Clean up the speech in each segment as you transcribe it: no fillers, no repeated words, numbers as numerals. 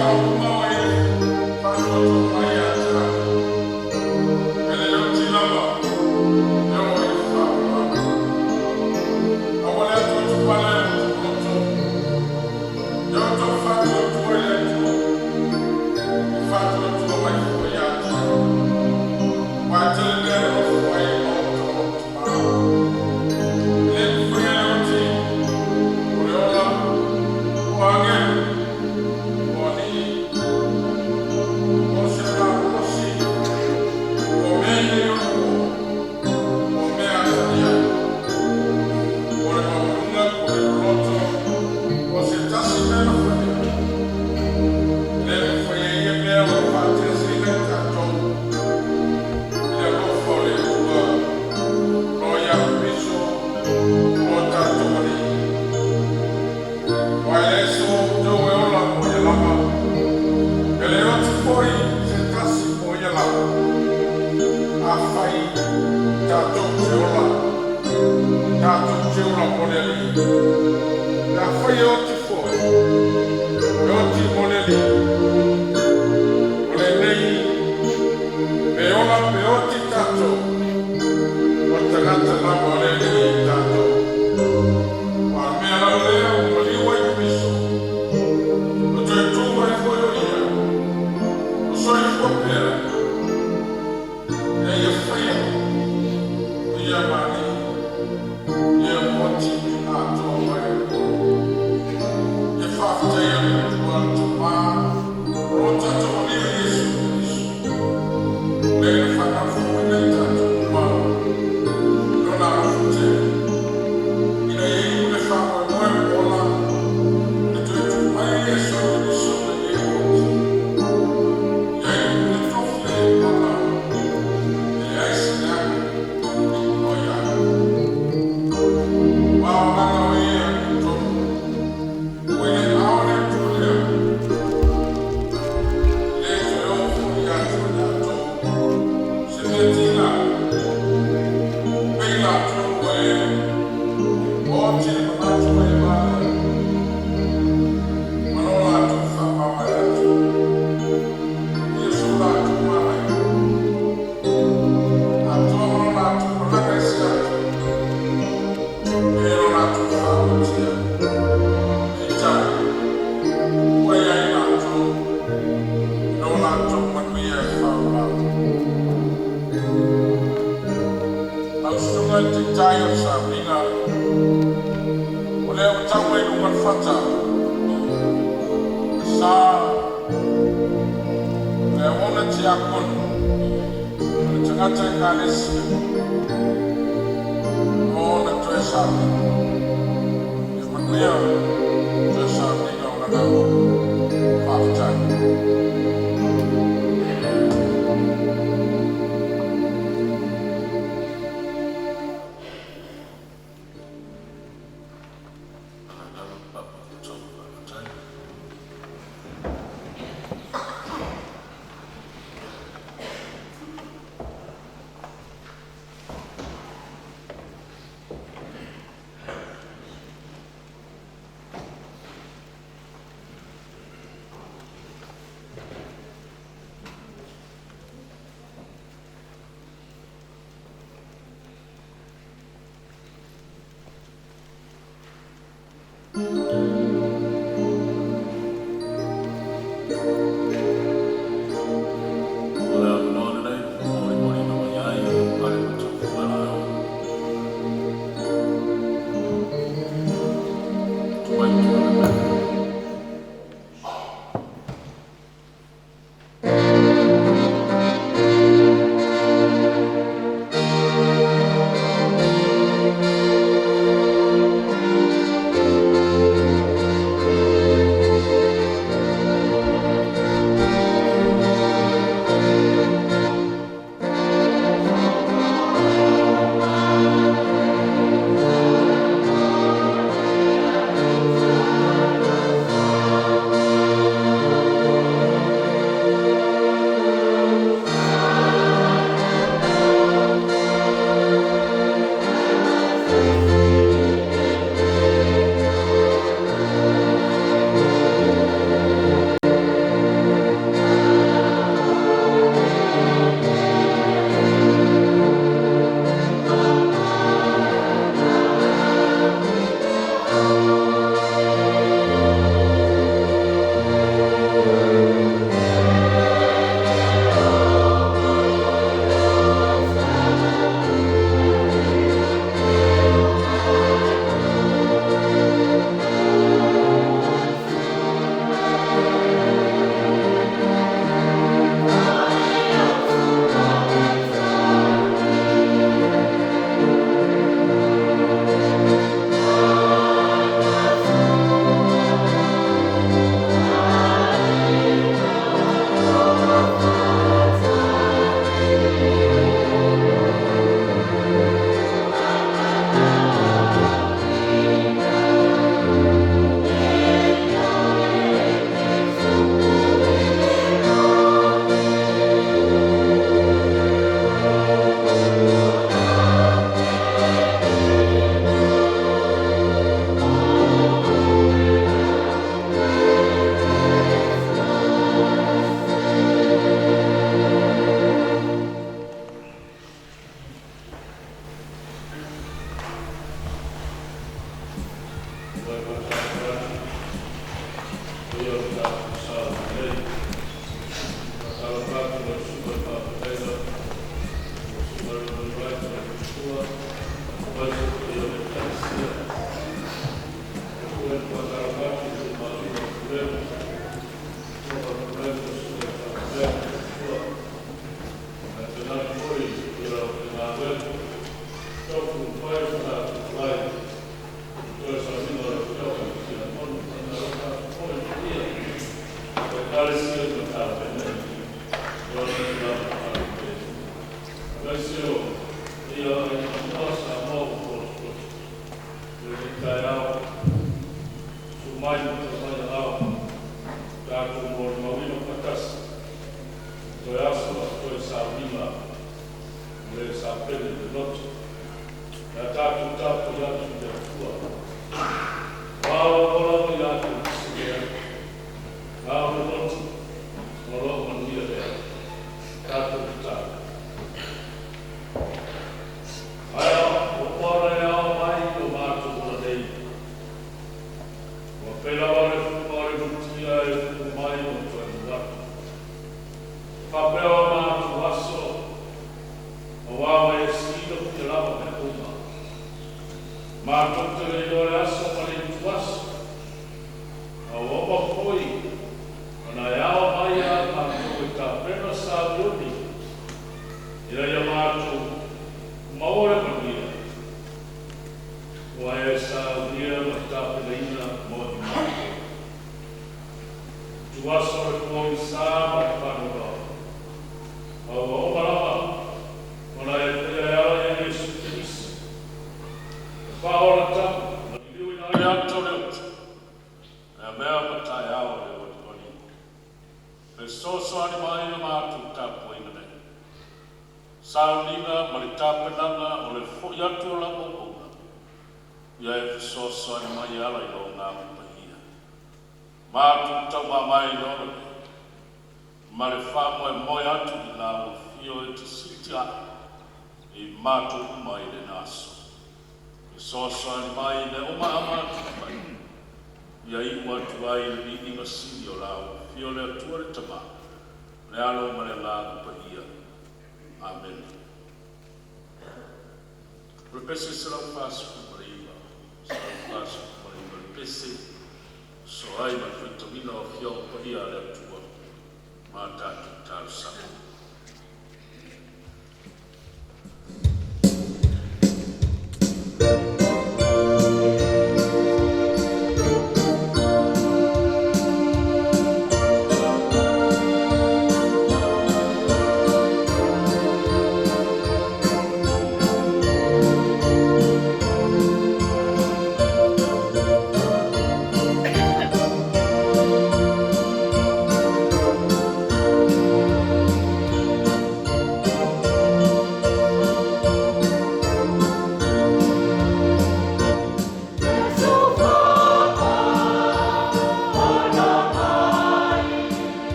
Ia Amen.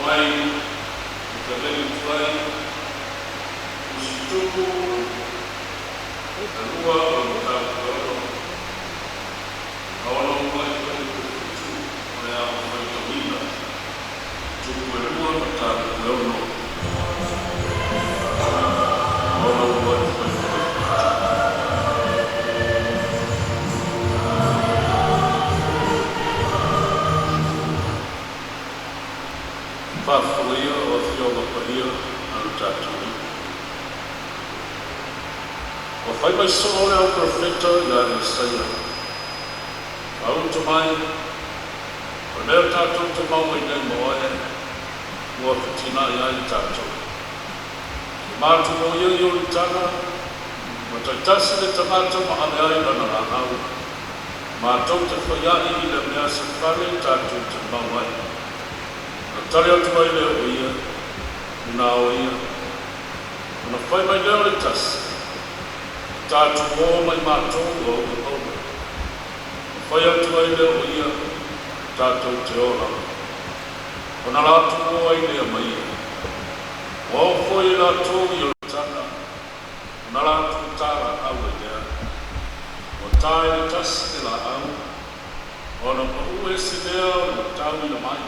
mai le Tapeli Tuai, Tusitupu 2 o le Mataupu e 6, a ona uluai Fuaiupu 7 o le a ou faitauina. Tupu e 2, mataupu e 6, ma ona uluai Fuaiupu e 7. Faafofoga ia o Afioga Paia a lo tatou atunuu. Ua fai mai soo le au perofeta ia Isaia, “Faauto mai, o le mea tatou te maua ai nei ma oe, ua fetinai ai tatou. E matou o ia i olitaga, ma taitasi le tagata ma ave ai lana laau. Matou te faia'i i le mea se fale tatou te mau ai.” Na tali atu ai lea o ia, “Ina o ia.” Ona fai mai lea o le tasi, “E tatou o ma i matou ua ua. Na fai atu ai lea o ia, “Tatou te o lava.” Ona latou o ai lea ma ia. Ua oo foi i latou i Ioritana, ona latou talaaui ai lea. Ua ta e le tasi le laau, ona pauu ese lea o le matauina mai.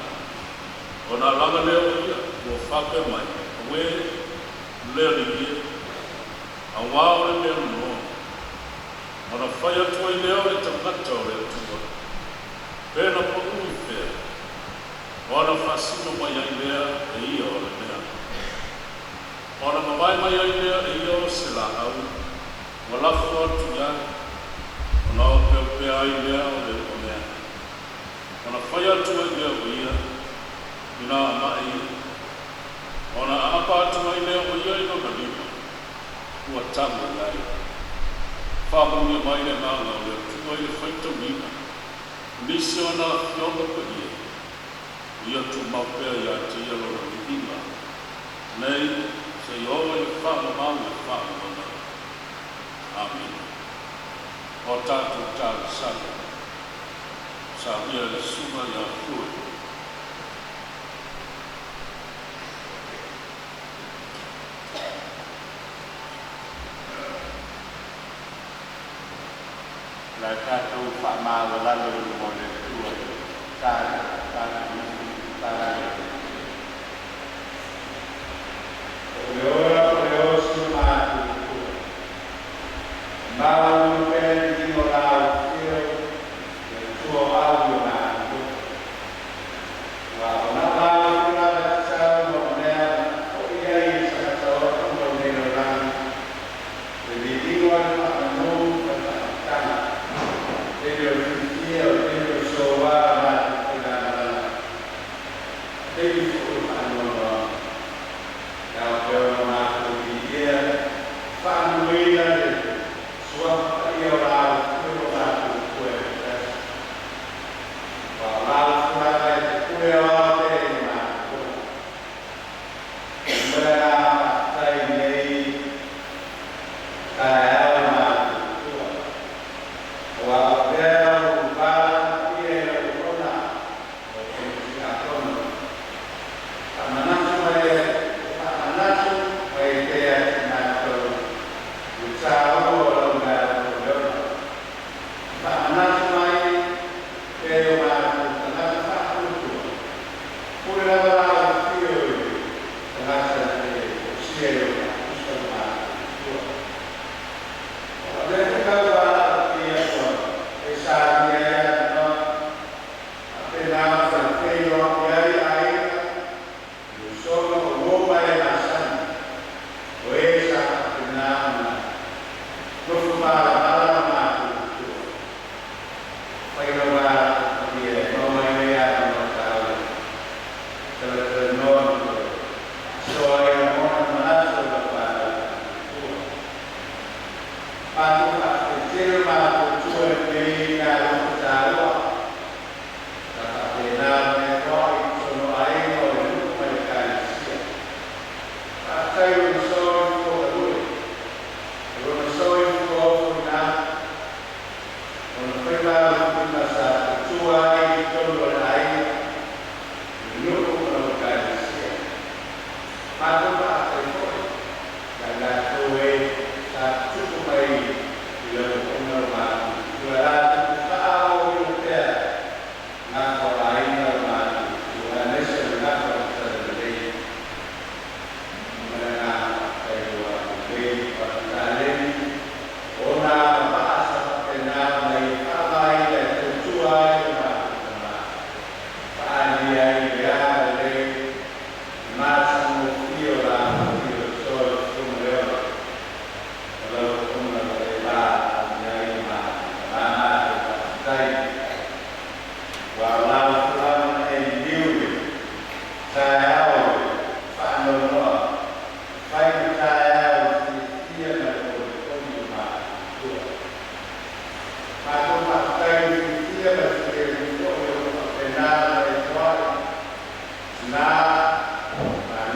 Ona alaga lea o ia, ua faapea mai, “Auē, le Alii e, auā o le mea nonoa.” Ona fai atu ai lea o le tagata o le Atua, “Pe na pauu i fea?” Ona faasino mai ai lea e ia o le mea. Ona mavae mai ai lea e ia o se laau, ua lafo atu i ai, ona opeopea ai lea o le uamea. Ona fai atu ai lea o ia, “Ina amae ia.” Ona aapa atu ai lea o ia i lona lima, ua tago i ai. Faamanuia mai le Agaga o le Atua i le faitauina o nisi o ana Afioga Paia, ia tumau pea ia te ia lona viiga, nei seia oo i le faavavau e faavavau. Amene. O tatou talosaga, saunia e le Susuga ia Floyd. O le a tatou faamaualalo i luma o le Atua i le tatalo tatou tala. O le ola o le osi o matutua. Mau pea le viiga o lau afio, le Atua o au i o matou. Ua ona lau tulaga tatau ma mea foi ai e tagata ola o nei lalolagi. Le viiga o le faamanu ma le faautaga. Taimi o le fiafia o taimi o le soua o matou faigamalaga. Taimi foi o faanoanoaga. E ao pea ona matou viia, faamanuina le suafa paia o lau afio o matou Atua e tasi. Ua o lau tulaga e te pule aoao pea i o matou. O le agaga faafetai nei taeao e matou Atua. Aua o pea o vala paia i lau ona o le tiakono.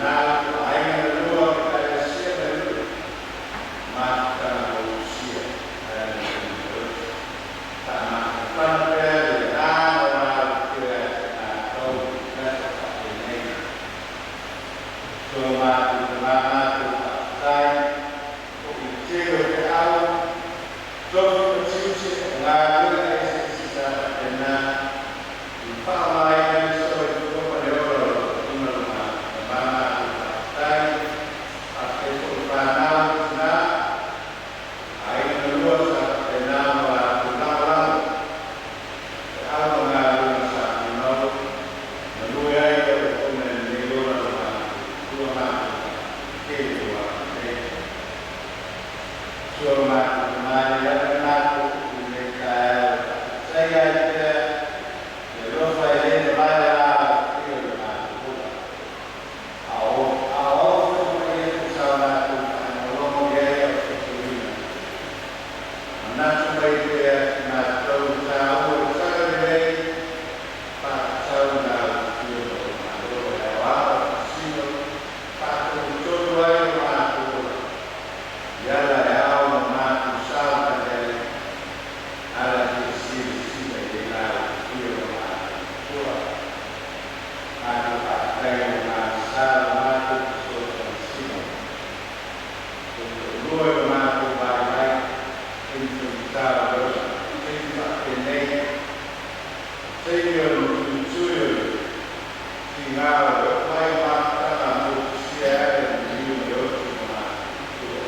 Fanau, o aiga na lua o Ekalesia ma le nuu, mafutaga motusia e ala i le osi. Faamafanafana pea le agaga o le afifio ia te tatou i aso faapenei. So matou Tamā, matou faafetai foi i le tele o feau, tofi ma tiute o galuega eseese sa faapena i faaaogaina ai le soifua ma le ola o lau toeaina lo matou Tamā. Matou faafetai. Faafetai foi i fanau, tinā, aiga na lua sa faapena ona latou lagolago feau ma galuega sa finau galue ai le auauna i lenei ola o matou tua. Matou faafetai tele ua nei. Sua matou Tamā, e lava le matou upu i lenei taeao e faafetaia ai pea le alofa e le vavae la o le matou ola. A o au foi paia tusa o matou faalogologo i ai a o fautuaina. Manatu mai pea i matou le taua o le tagalelei faatatau i le afifio o le Malo e aoao faasino faatonutonu ai o matou ola i ala e ao ona matou savavali ai ala e fia silasila i ai la afifio o matou matua. Matou faafetai i le sa o matou fesoasoani sina. Toalua i o matou vaivai, taimi faigata o le ola, taimi faapenei, taimi o le mutuitui o le figā o le oo mai o mafutaga motusia e ala i le maliu ma le oti o matou matua.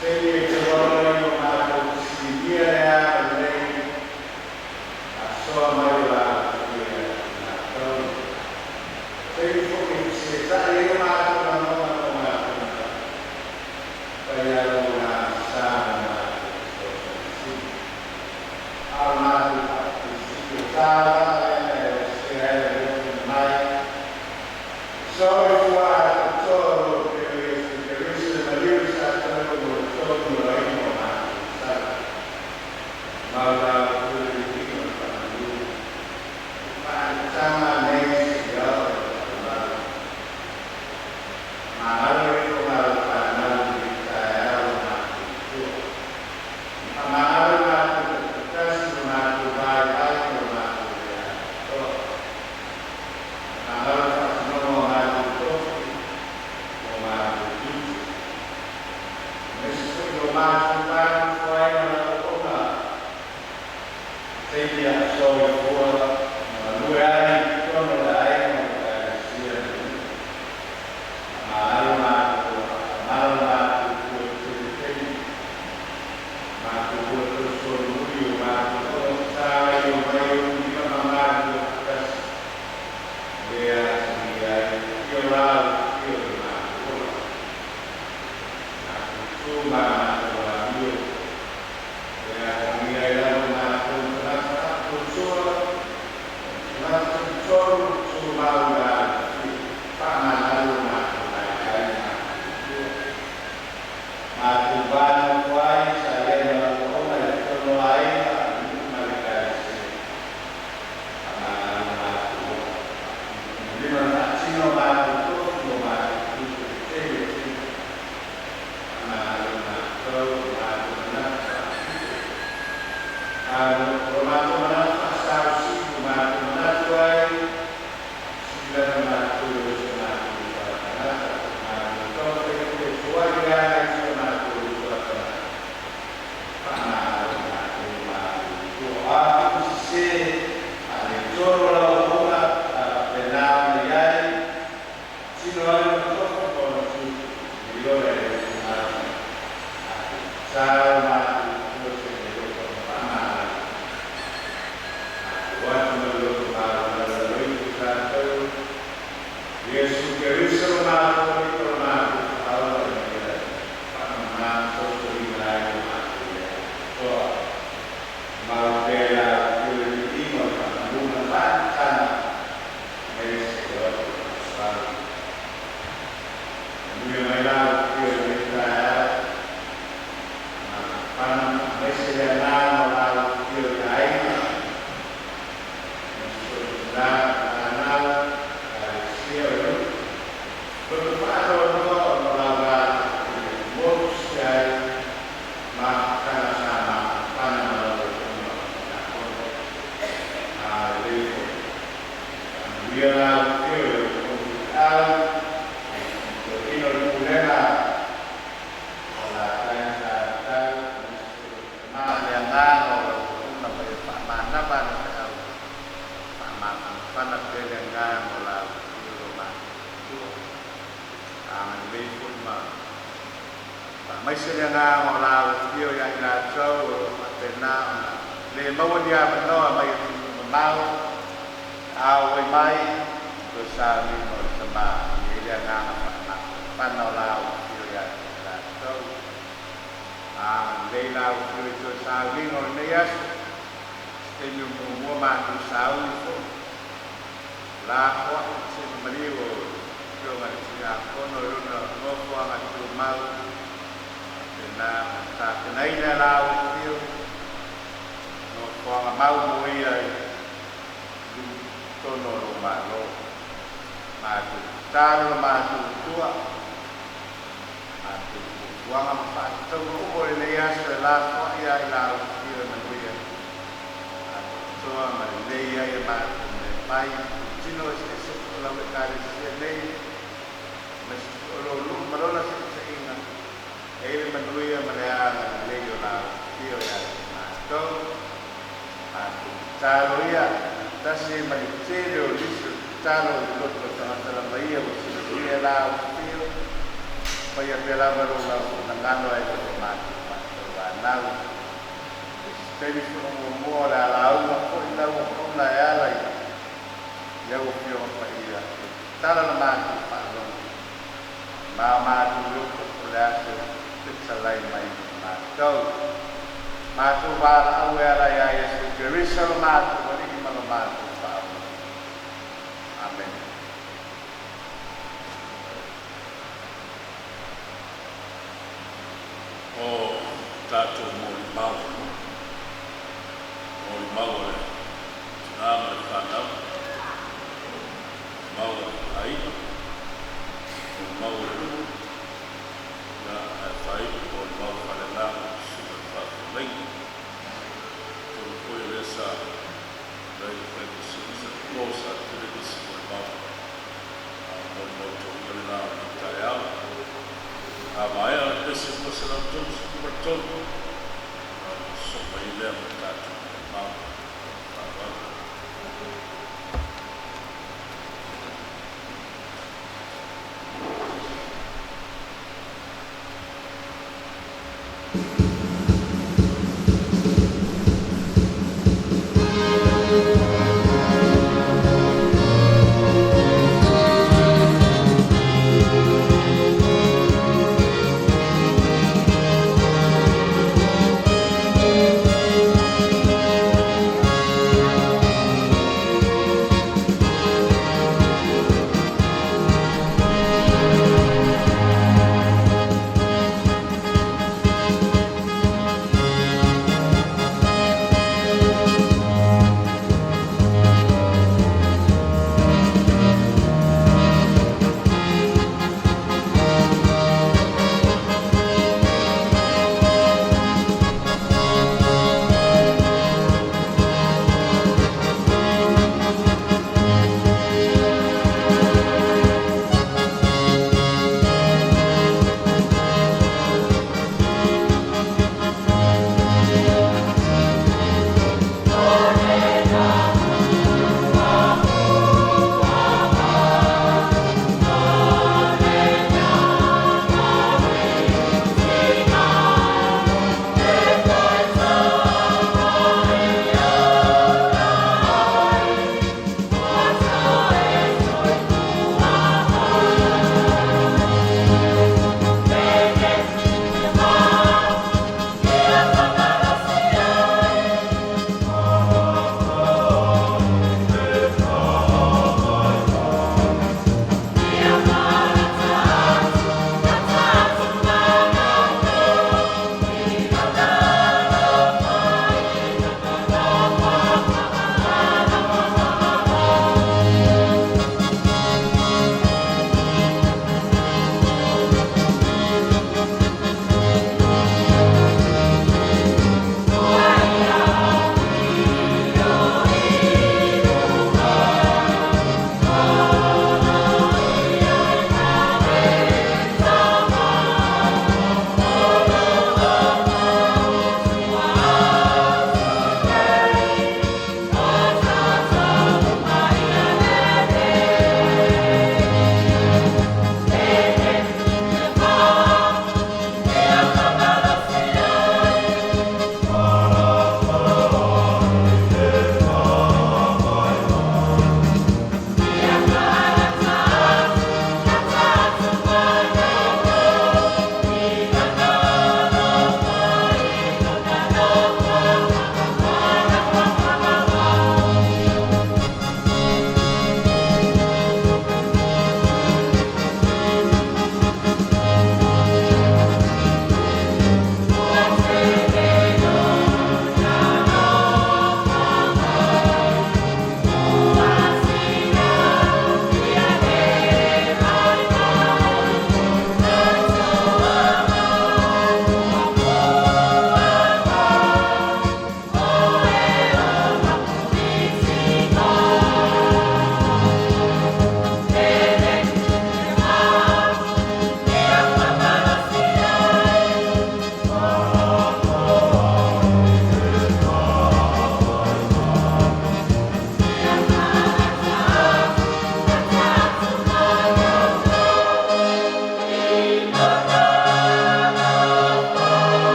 Taimi e te uaga ai o matou fesiligia le agalelei faasoa mai o la afifio ia te matou. Taimi foi e fesetai ai o matou lagona ma o matou manatu, fai lava o sa ma matou fesoasoani sili. A o matou faafesili o tālaga lea e osea ai le alofa mai. Soifua atoatoa o lo o Iesu Keriso le maliu sa tau mo le togi o aiga o matou sala. Mau lau pule viiga o le faamanu. Faaamataga nei seia oo i le faavavau. Faamagalo ifo ma lau fanau i lenei taeao o matou matua. Faamagalo matou taitoatasi ma matou vaivai ma lo matou le atoatoa. Faamagalo faatinoga o matou tofi ma o matou tiute. Aemaise foi lo matou vanonofo ai ma lau auauna taimi a o soifua ma galue ai i totonu o le aiga o le Ekalesia ma le nuu. Faamagalo matou, faamagalo matou tua i tele taimi. Matou ua tausolomuli o matou ogatotā ai o mai ou lima ma galulue faatasi lea atagia ai i o la afifio i le matou ola. Matou tu ma matou amio lea atagia ai lava matou tagata faatuatua, tagata talitonu tumau i la afifio. Faamagalo matou vaivai ma matou matua. Matou vanonofo ai sa i ai ma lau auauna i totonu o aiga, nuu ma le Ekalesia. Faamagalo matou ola. Lima faatino matou tofi ma matou tiute i le tele o taimi. Faamagalo matou o matou manatu faapito. O matou manatu faasausili, o matou manatu ai, sili lava matou i o si o matou uso a tagata. Matou taumafai atu e tuai le aga i si o matou uso a tagata. Faamagalo matou matou matua. O a foi sesē faaletonu o lau auauna sa faapena ona i ai, tino ai lona tofi ma ona tiute, i ola e le tumau. Matou tatalo matou matua se i alofa ma faamagalo. Matou atu ma le loto maualalo ifo tatou, Iesu Keriso lo matou Alii ma lo matou Faaola ina ia faamamā ma tautuaina ai lo matou le atoatoa. Mau pea le afifio i le viiga o le faamanu ma le faaamataga nei seia oo i le faavavau. Manuia mai la afifio i lenei taeao. Mafanafana aemaise le agaga o la afifio i aiga, aemaise foi o tinā, fanau, Ekalesia o le nuu. Lelei foi ma faamaise le agaga o la afio ia i latou o lo o faapena ona le maua ni avanoa mai atunuu mamao auai mai toe sauniga o le Tama. E i ai le agaga faamafanafana o la afio ia i latou. Agalelei la afio i toe sauniga o lenei aso. Se taimi o muamua matou sauni foi lafoai se maliu o afioga i le Tiakono i lona nofoaga tumau, faapena ona tapenaina e la afio nofoaga mau mo ia i totonu o lou Malo. Matou tatalo le matou Atua, matou fuafuaga ma faatatauga uma o lenei aso e lafoai lava i la afio e manuia atoatoa ma lelei ai a matou mea fai tino eseese foi o lau Ekalesia nei, aemaise foi o lou nuu ma lona taitaiga. E i ai le manuia ma le agalelei o la afio ia te matou. Matou tatalo ia tasi ai ma le tele o nisi o tatalo i loto o tagata lava ia ua silafia la afio, faia pea lava lo lau finagalo ai lo matou faatauanau. I se taimi foi o muamua o le a lauga foi lau auauna e ala i lau Afioga Paia e tatala la matou faalogo ma matou loto o le aso e fetalai mai ma matou. Matou valaau e ala ia Iesu Keriso lo matou Alii ma lo matou Faaola. Amene. O tatou molimau, molimau a le tina ma le fanau, molimau a le aiga, molimau a le nuu, ia, ae faaiu i molimau faaleagaga i susuga i faafeagaiga. Atonu foi o lea sa i ai le Ekalesia sa po sa tele nisi molimau, a o molimau togia lena o lenei taeao. A maea le pese 233, ona sosoo mai ai lea ma le tatou molimau. Faaaloalo.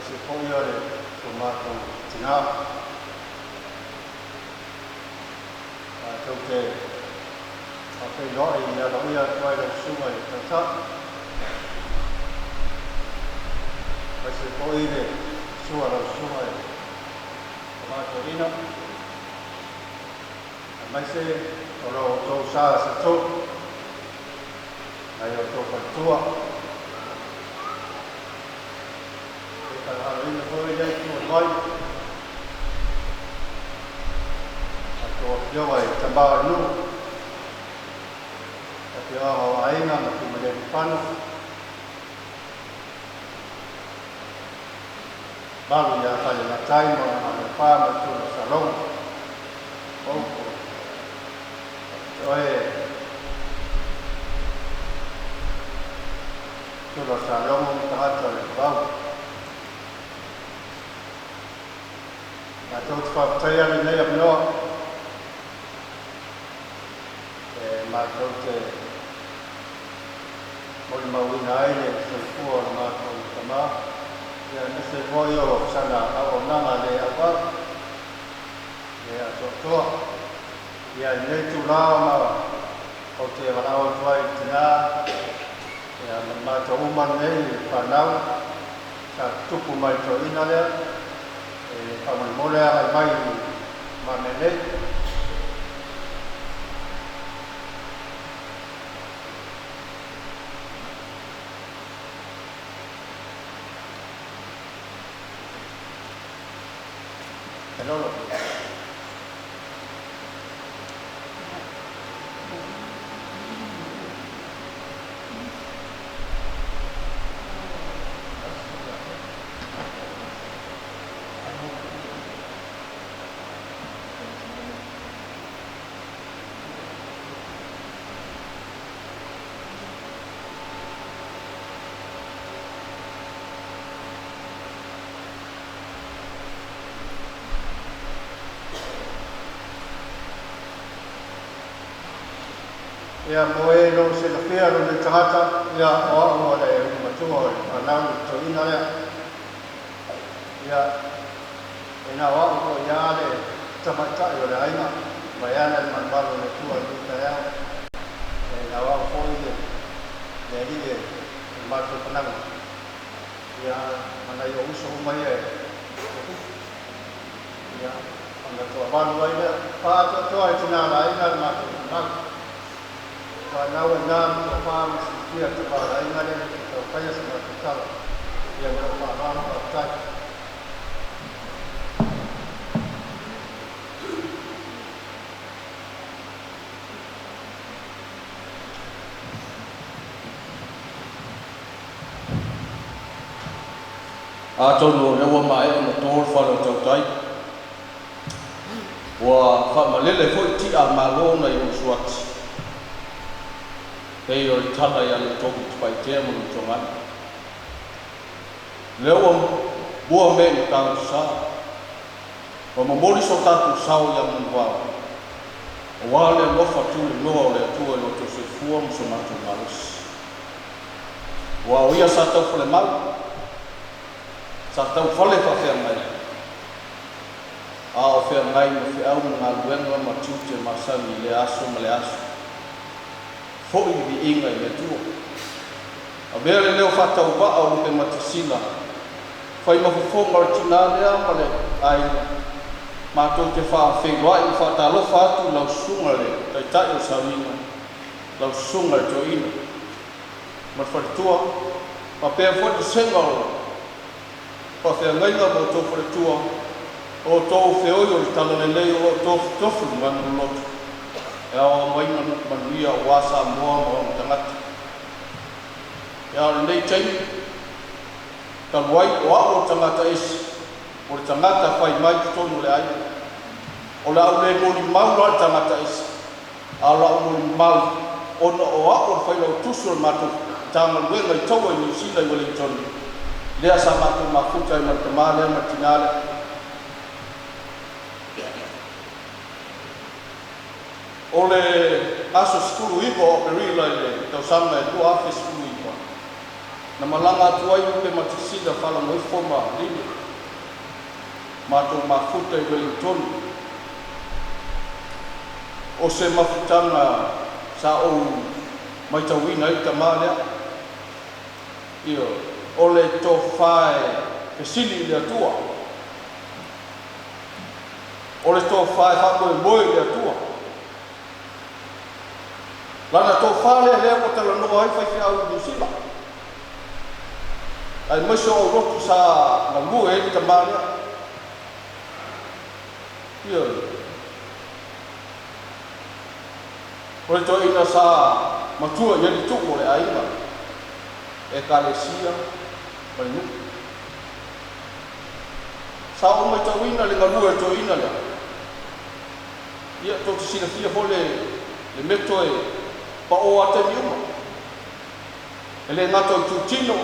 Aemaise foi o le so matou tina. Matou te faafeiloai aloaia atu ai lau susuga i le Taitai, aemaise foi le susu a lau susuga i le Tama Toeaina, aemaise o lo outou sa se tolu nai outou faletua. E faahaloina foi lea itu o le vai, a outou afioga i tama o le nuu, afioaga o aiga ma Tuimalealiifano, malu ia Falelatai ma ona Alepa ma le Tula Salogo, o upu oe Tula Salogo ma tagata o le Vavau. Matou te faafetaia lenei avanoa e matou te molimauina ai le soifua o le matou tama, ia aemaise foi o sana auaunaga le auau, le atoatoa. Ia i lenei itula ma ou te valaau atu ai i le tina, ia ma le matou uma lenei fanau sa tutupu mai le toeaina lea, e faamolemole agai mai i lumamea nei. Lolo. Ia, mo e le o silafia lou nei tagata, ia, o au o le ulumatua o le fanau i le toeaina lea. Ia, e na o au foi lava le tamaitai o le aiga, vaeane le malumalu o le Atua i lenei taeao. E na o au foi le alii e le matou fanaga. Ia, ma nai ou uso uma ia e toafitu. Ia, ona toavalu ai lea. Faaatoatoa e tina le aiga le matou fanau. Fanau i ina le tofa ma silafia le tama o le aiga lea e taufaia sa matou tala. Ia, ma lou faaaloalo, faafetai. Atonu o lea ua maea ona to le fale o tautai, ua faamalele foi ti'a a Malo nai ou usuati, pei o le tala ia Lutovu Tupaitea ma Lutogai. O lea ua mua mea i Matautusa, ua momoli so tatou sao ia Manuvao, aua le alofa tulenoa o le Atua i lo outou soifua ma so matou malosi. Aua o ia sa taufalemau, sa taufale faafeagai, a o feagai ma feau ma galuega ma tiute masani i lea aso ma lea aso. Foi le viiga i le Atua. Avea le leo faatauvaa o Lupematasila, fai ma fofoga o le tina lea ma le aiga, matou te faafeiloai ma faatalofa atu i lau susuga le Taitai o le Sauniga, lau susuga i le Toeaina ma le faletua, faapea foi le vasega o faafeagaiga ma outou faletua, o outou feoi o le talalelei o lo o tofutofu i luga loloto e aoao mai manuia aua Samoa ma ona tagata. Ia, o lenei taimi, talu ai o au o le tagata ese, o le tagata fai mai totonu o le aiga. O le a ou le molimau la i le tagata ese, a o la ou molimau ona o au o le failautusi o le matou Matagaluega i taua i Niu Sila i Wellington, lea sa matou mafuta ai ma le tama lea ma le tina lea. O le aso 19 o Aperila i le tausaga e 2019, Na malaga atu ai Lupematasila Faalogoifo ma Lile, matou mafuta i Welingtoni. O se mafutaga sa ou maitauina ai le tama lea, ioe, o le tofa e fesili i le Atua, o le tofa e faamoemoe i le Atua. Lana tofa lea lea ua talanoa ai faifeau i Niu Sila, aemaise o aulotu sa galue ai le tama lea. Ioe. O le toeaina sa matua i ai le tuu o le aiga, Ekalesia ma le nuu. Sa ou maitauina le galue a le toeaina lea. Ia, tou te silafia foi le le meto e paʻō a taimi uma. E le gata o itutino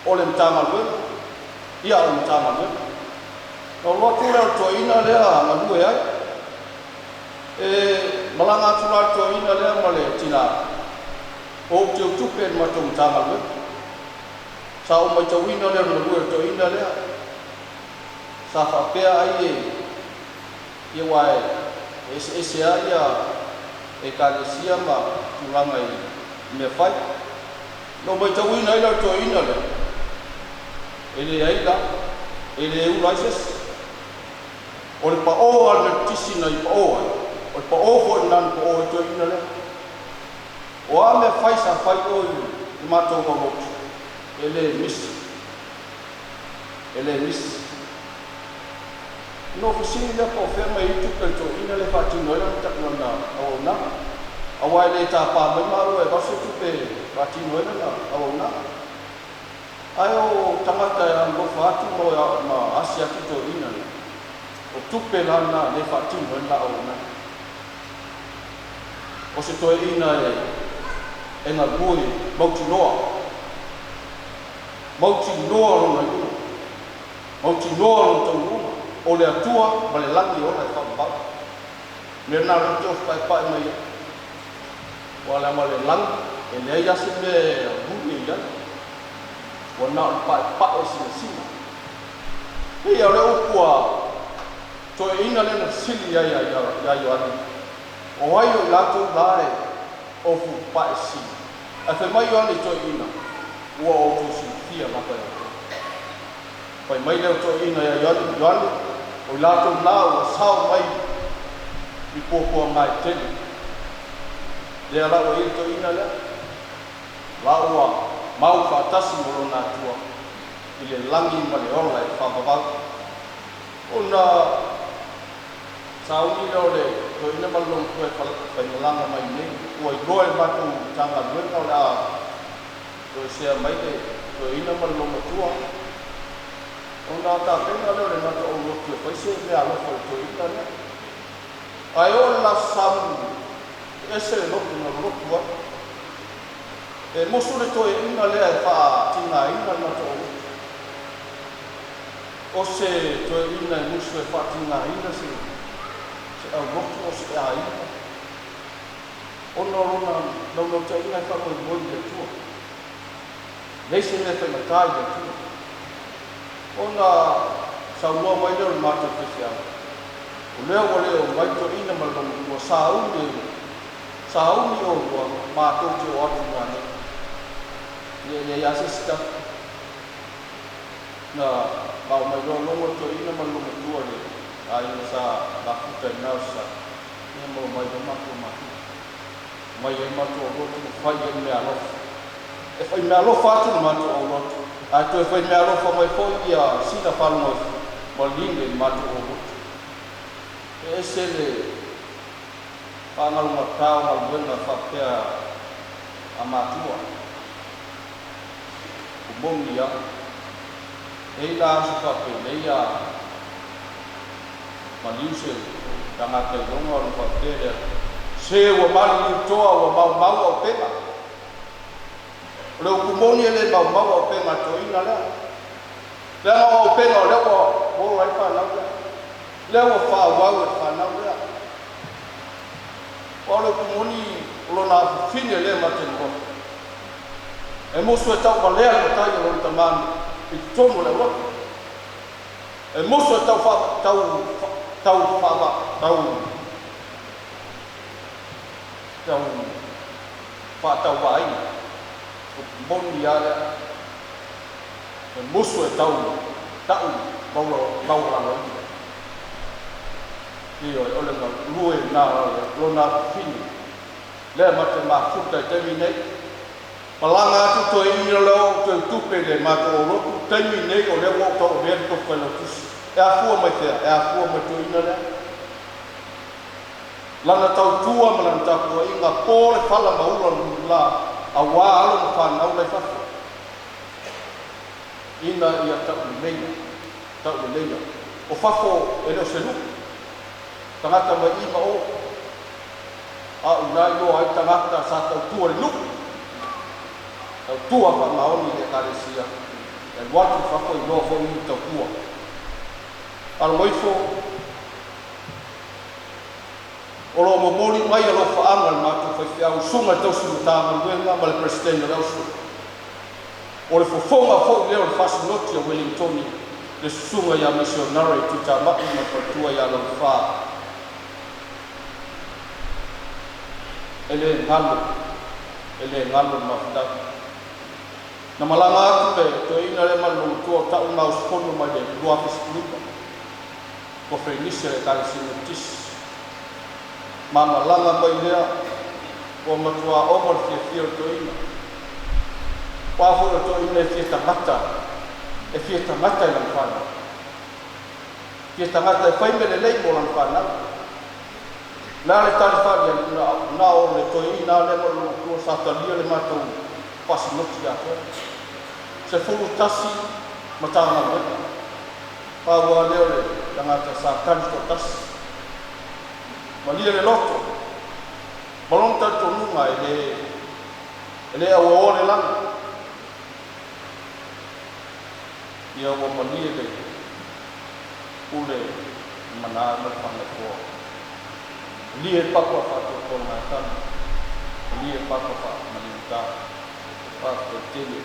o le Matagaluega, ia a o le Matagaluega. Na ou atu lea o le toeaina lea galue ai. E malaga atu la le toeaina lea ma le tina o ou teutupe i le matou Matagaluega. Sa ou maitauina lea o le galue o le toeaina lea. Sa faapea ai e Ia aua e eseese lava ia Ekalesia ma tulaga i mea fai. Na ou maitauina ai la le toeaina lea, e leai la, e le ula ai se isi. O le paʻō a le Metotisi na i paʻō ai, o le paʻō foi lena na paʻō ai le toeaina lea. O a mea fai sa fai o i le matou aulotu, e le misi. E le misi. Ona ou fesili lea po o fea mai ai tupe a le toeaina lea e faatino ai lana auaunaga. Aua e le tapa mai maua e avatu se tupe e faatino ai lana auaunaga. Ae o tagata e alolofa atu ma asi atu toeaina lea, o tupe la na lea e faatino ai lana auaunaga. O se toeaina e galue mautinoa, mautinoa lona iuga. Mautinoa lona taunuuga, o le Atua ma le lagi e ola e faavavau. Mea na lea ou te ofo paepae mai ai. Aua leaga o le lagi e leai lava se mea e muli ai ai. Ua na o le paepae sinasina. Pei o le upu a toeaiina lea na fesili ai ia Ioane, O ai o i latou la e ofu pae sina? Ae fai mai Ioane i toeaiina, Ua outou silafia lava e outou. Fai mai lea o toeaiina ia Ioane, O i latou na ua sao mai i puapuaga e tele. Lea la ua i ai le toeaina lea, la ua mau faatasi ma lona Atua i le lagi ma le ola e faavavau. Ona sauni lea o le toeaina ma le loomatua e faimalaga mai nei, ua iloa e le matou Matagaluega o le a Toesea mai le toeaina ma le loomatua. Ona tapena lea o le matou aulotu e fai se meaalofa i le toeaina lea. Ae oo le la samu e ese le lotu na lolotu ai. E musu le toeaina lea e faatigaina le matou aulotu. O se toeaina e musu e faatigaina se aulotu o se aiga. Ona o lona naunautaiga e faamoemoe i le Atua. Leai se mea e faigata i le Atua. Ona saunoa mai lea o le matou faifeau, O lea ua le omai toeaina ma le loomatua, sauni e, sauni oulua, matou te oo atu nanei. Ia e leai lava se isi tala. Na bao mai loa logo le toeaina ma le loomatua i le aiga sa mafuta i na o Sasae. Ia ma omai loa matou mafuta. Omai ai matou aulotu ma fai ai meaalofa. E fai meaalofa atu le matou aulotu, ae toe fai meaalofa mai foi ia sina faalogoifo ma line i le matou aulotu. E ese le faagalugata o galuega faapea a matua. Ua moni lava. E i ai la aso faapenei a maliu se tagata i luga ona faapea lea, Se ua maliliu toa, ua maumau auupega. O le upu moni e le maumau auupega a toeaina lea. Leaga o auupega o lea ua ola ai le fanau lea. Lea ua faaauau e le fanau lea. Aua o le upu moni o lona afafine lea ma te iloa. E musu e tauvalea le matai o lona tamā i totonu o le aulotu. E musu e tau tau tau tau tau faatauvaaina. O moni lava lea. E musu e tau ta'u maualaloina. Ioe, o le galue lena o lona afafine. Lea ma te mafuta i taimi nei. Malaga atu toeaina lea o toe tupe i le matou aulotu, taimi nei o lea ua ou tauavea le tofu failautusi. E afua mai fea? E afua mai toeaina lea. Lana tautua ma lana tapuaiga, po le fala ma ula le mulila, auā alo ma fanau la i fafo. Ina ia tauleleia, tauleleia. O fafo e le o se nuu. Tagata mai i ma o. A o ina iloa ai tagata sa tautua i le nuu. Tautua faamaoni i le Ekalesia, e alu atu i fafo iloa foi i tautua. Aloifo. O lo o momoli mai alofaaga i le matou faifeau i susuga i le tausi Matagaluega ma le Peresetene o le Auso. O le fofoga foi lea o le fasinoti a Ueligitone le susuga ia Misionare Tuitama'i ma le faletua ia Laufa. E le galo, e le galo le mafutai. Na malaga atu le toeaina lea ma le loomatua o ta'u na usufono mai le 2019. Koferenisi a le Ekalesia Metotisi. Ma malaga mai lea, ua matuā ova le fiafia o le toeaina. O a foi o le toeaina e fia tagata, e fia tagata i lana fanau. Fia tagata e fai mea lelei mo lana fanau. O le a le tali faaliali, na, na o le toeaina lea ma lona matua sa talia le matou faasinoti atoa. 11 Matagaluega. Pau lava lea o le tagata sa tali toatasi. Malie le loto ma lona talitonuga e le, e le auaoa le lagi. Ia ua malie le pule mana ma le faagaitoa. Malie le papa faatoatoga e tama. Malie le papa faamaliuta. Faafetai tele.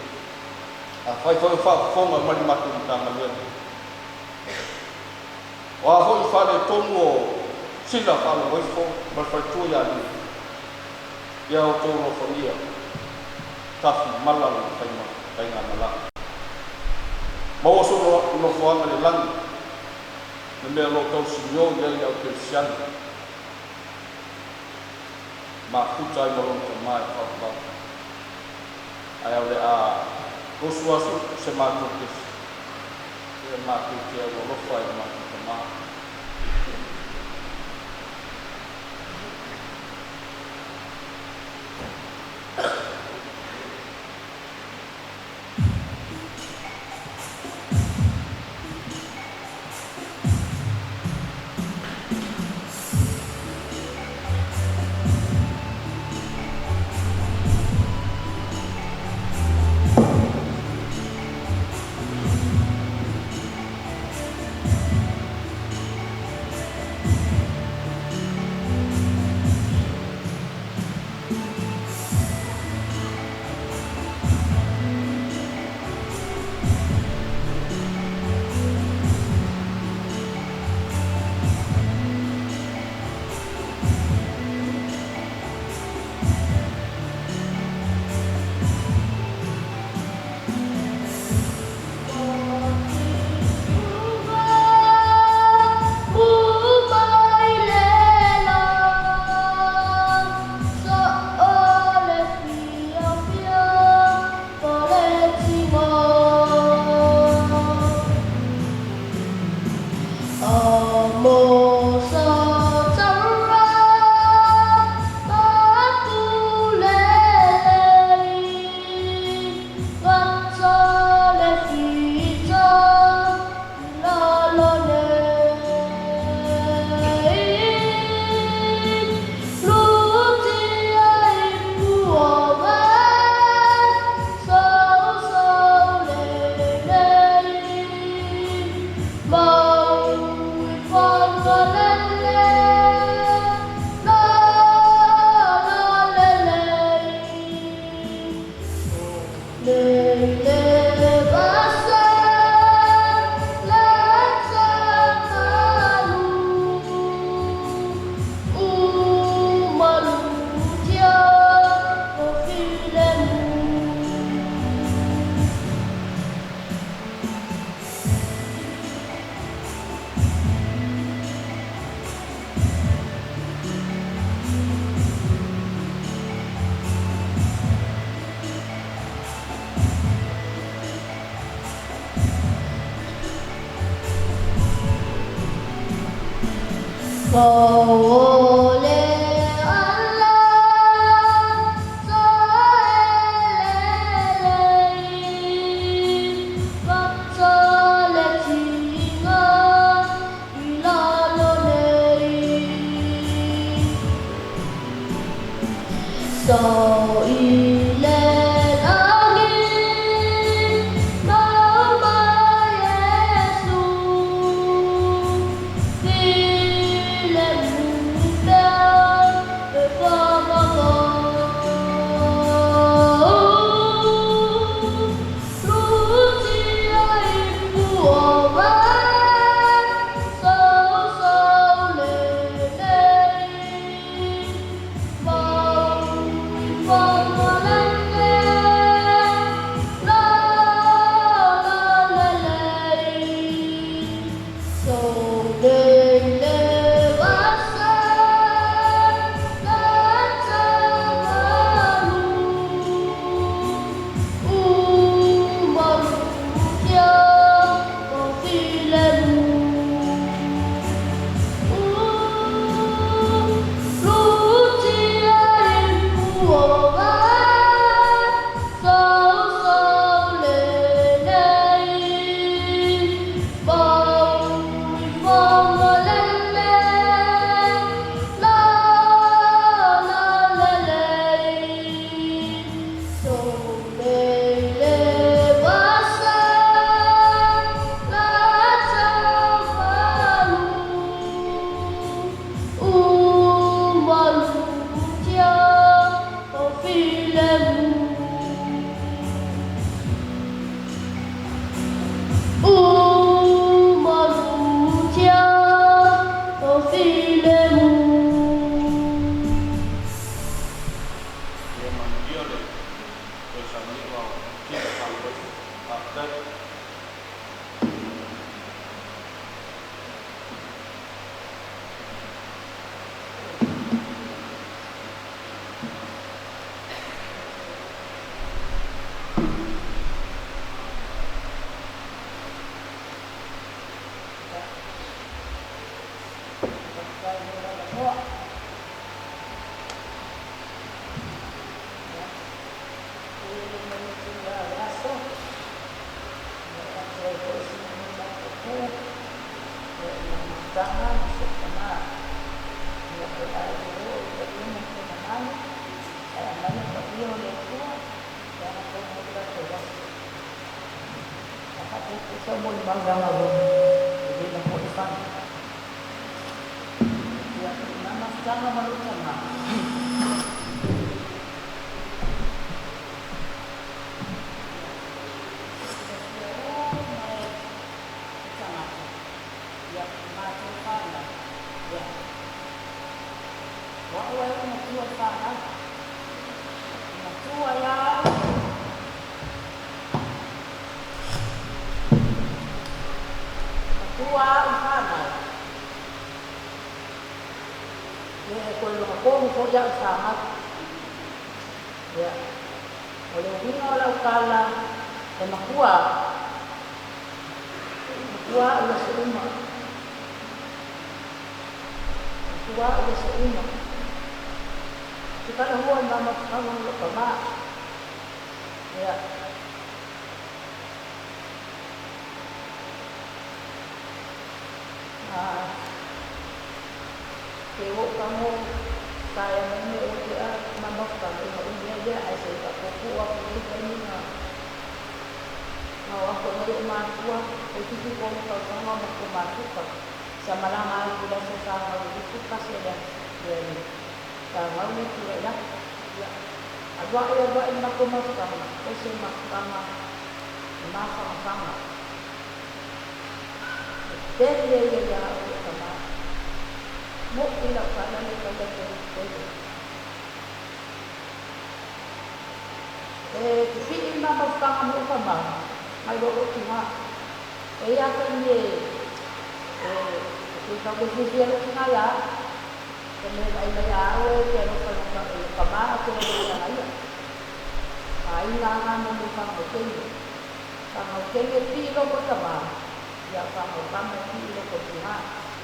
Afai foi o faafofoga mai le matou Matagaluega, o a foi faaletonu o Sila Faalogoifo ma le faletua ia Lili, ia outou alofagia tafi mala lona faigamalaga. Maua sona nofoaga i le lagi, le mea o lo o tausinio i ai le au kerisiano, mafuta ai ma lona tama e faavavau. Ae o le a osu asu se matou kesi, ia matou te au alofa i le matou tama.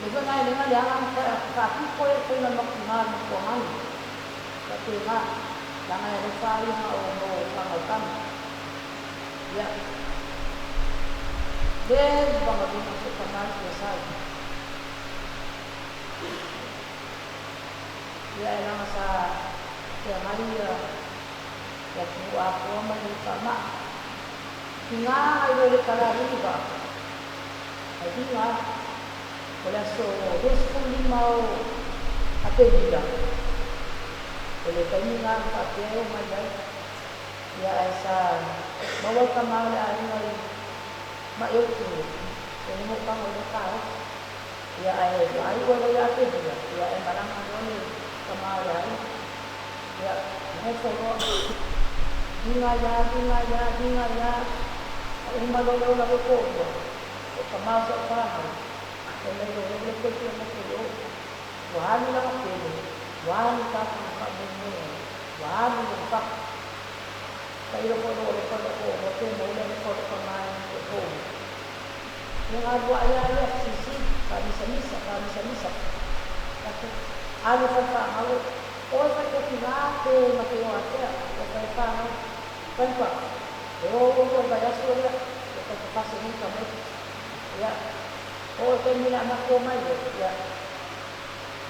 Le faiga e lega le aga ma faapito e faiga le makuga le makuagai. Faapena, leaga e alofa ia na o mo fagautama. Ia, le vagavina se tama i Tuasau. Ia e leaga sa feagai ia le atunuu atoa ma le faamai. Tiga nai lo le talalili vaa. Ai tiga o le aso 25 o Aperila. O le taimi lena na faapea e omai ai. Ia ae sa maua le tama o le aiga i Maeutuge, e momotaga i le taofi. Ia ae faaiu ai loa ia Aperila, ia ae malaga loa le tama o le aiga. Ia, nofo loa. Liga ia, liga ia, liga ia, ae uma loa le ola o toalua, o tama o sau fanau, fai mai loa, e le toe fia nofo i o. Ua alu lana pele, ua alu tatou na faamoemoe ai, ua alu lona fatu. Tailo foi lo le fale o o te mo le alofa o le tama e na toatolu. Ia galuaʻi lava lea fesilisili, faamisamisa, faamisamisa. Tatou alu e fai fanau e oe fai tofiga pe ma te o atea, o fai fanau. Fai pa, e o o foi vaiaso lea, o taufafase nei tamaiti. Ia, oo i le taimi o le a matou omai ai, ia,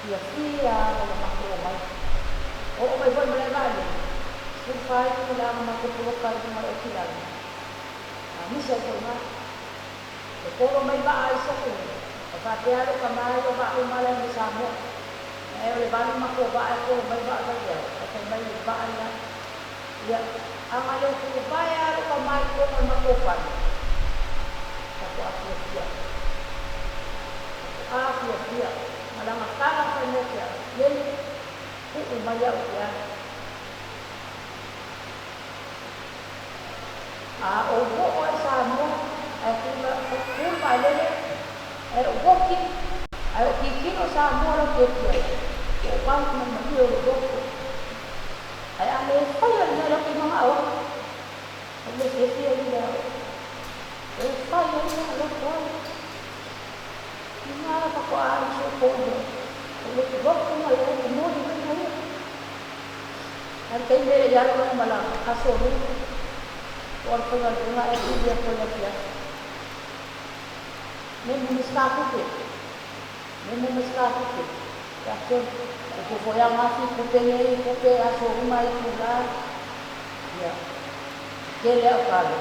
fiafia lava o le matou omai. Oo mai foi ma le vaalele, 14 itula na matou poloka ai i luga o le otilagi, a misa ai foi i ina. E kolo mai vaa i se atunuu, e faapea lou tama ia o vaa uma la e mai Samoa. Ae o le 8 matou vaa e kolo mai vaa vaeao, ae fai mai le vaa lena. Ia, a na le tuvae lava lou tama i totonu o le matou fale, faatoa fiafia. Faatoa fiafia. Ma lana tala fai mai ia te au, Lele, tuu mai au i te ala. A ou oo ai i Samoa, ae tu le vaalele, ae ou oki, ae ou tilotilo Samoa lau te atia, ua ou valu mai malie o lou loto. Ae a le faia le mea lea ou te manao ai, o le fiafia ai lea o e fai ai lea loto ai. Ina faatoa alu si ou toalua, o lotu mai ai, momoli mai ia. Ae o le taimi e le i alu lana malaga, aso lua, o le faigaluega ae vili atu ai i le afiafi. Nemu me se tupe, nemu me se tupe. Ia sole, e fofo ia gafi tupe nei, tupe aso uma itula. Ia, tele au talo,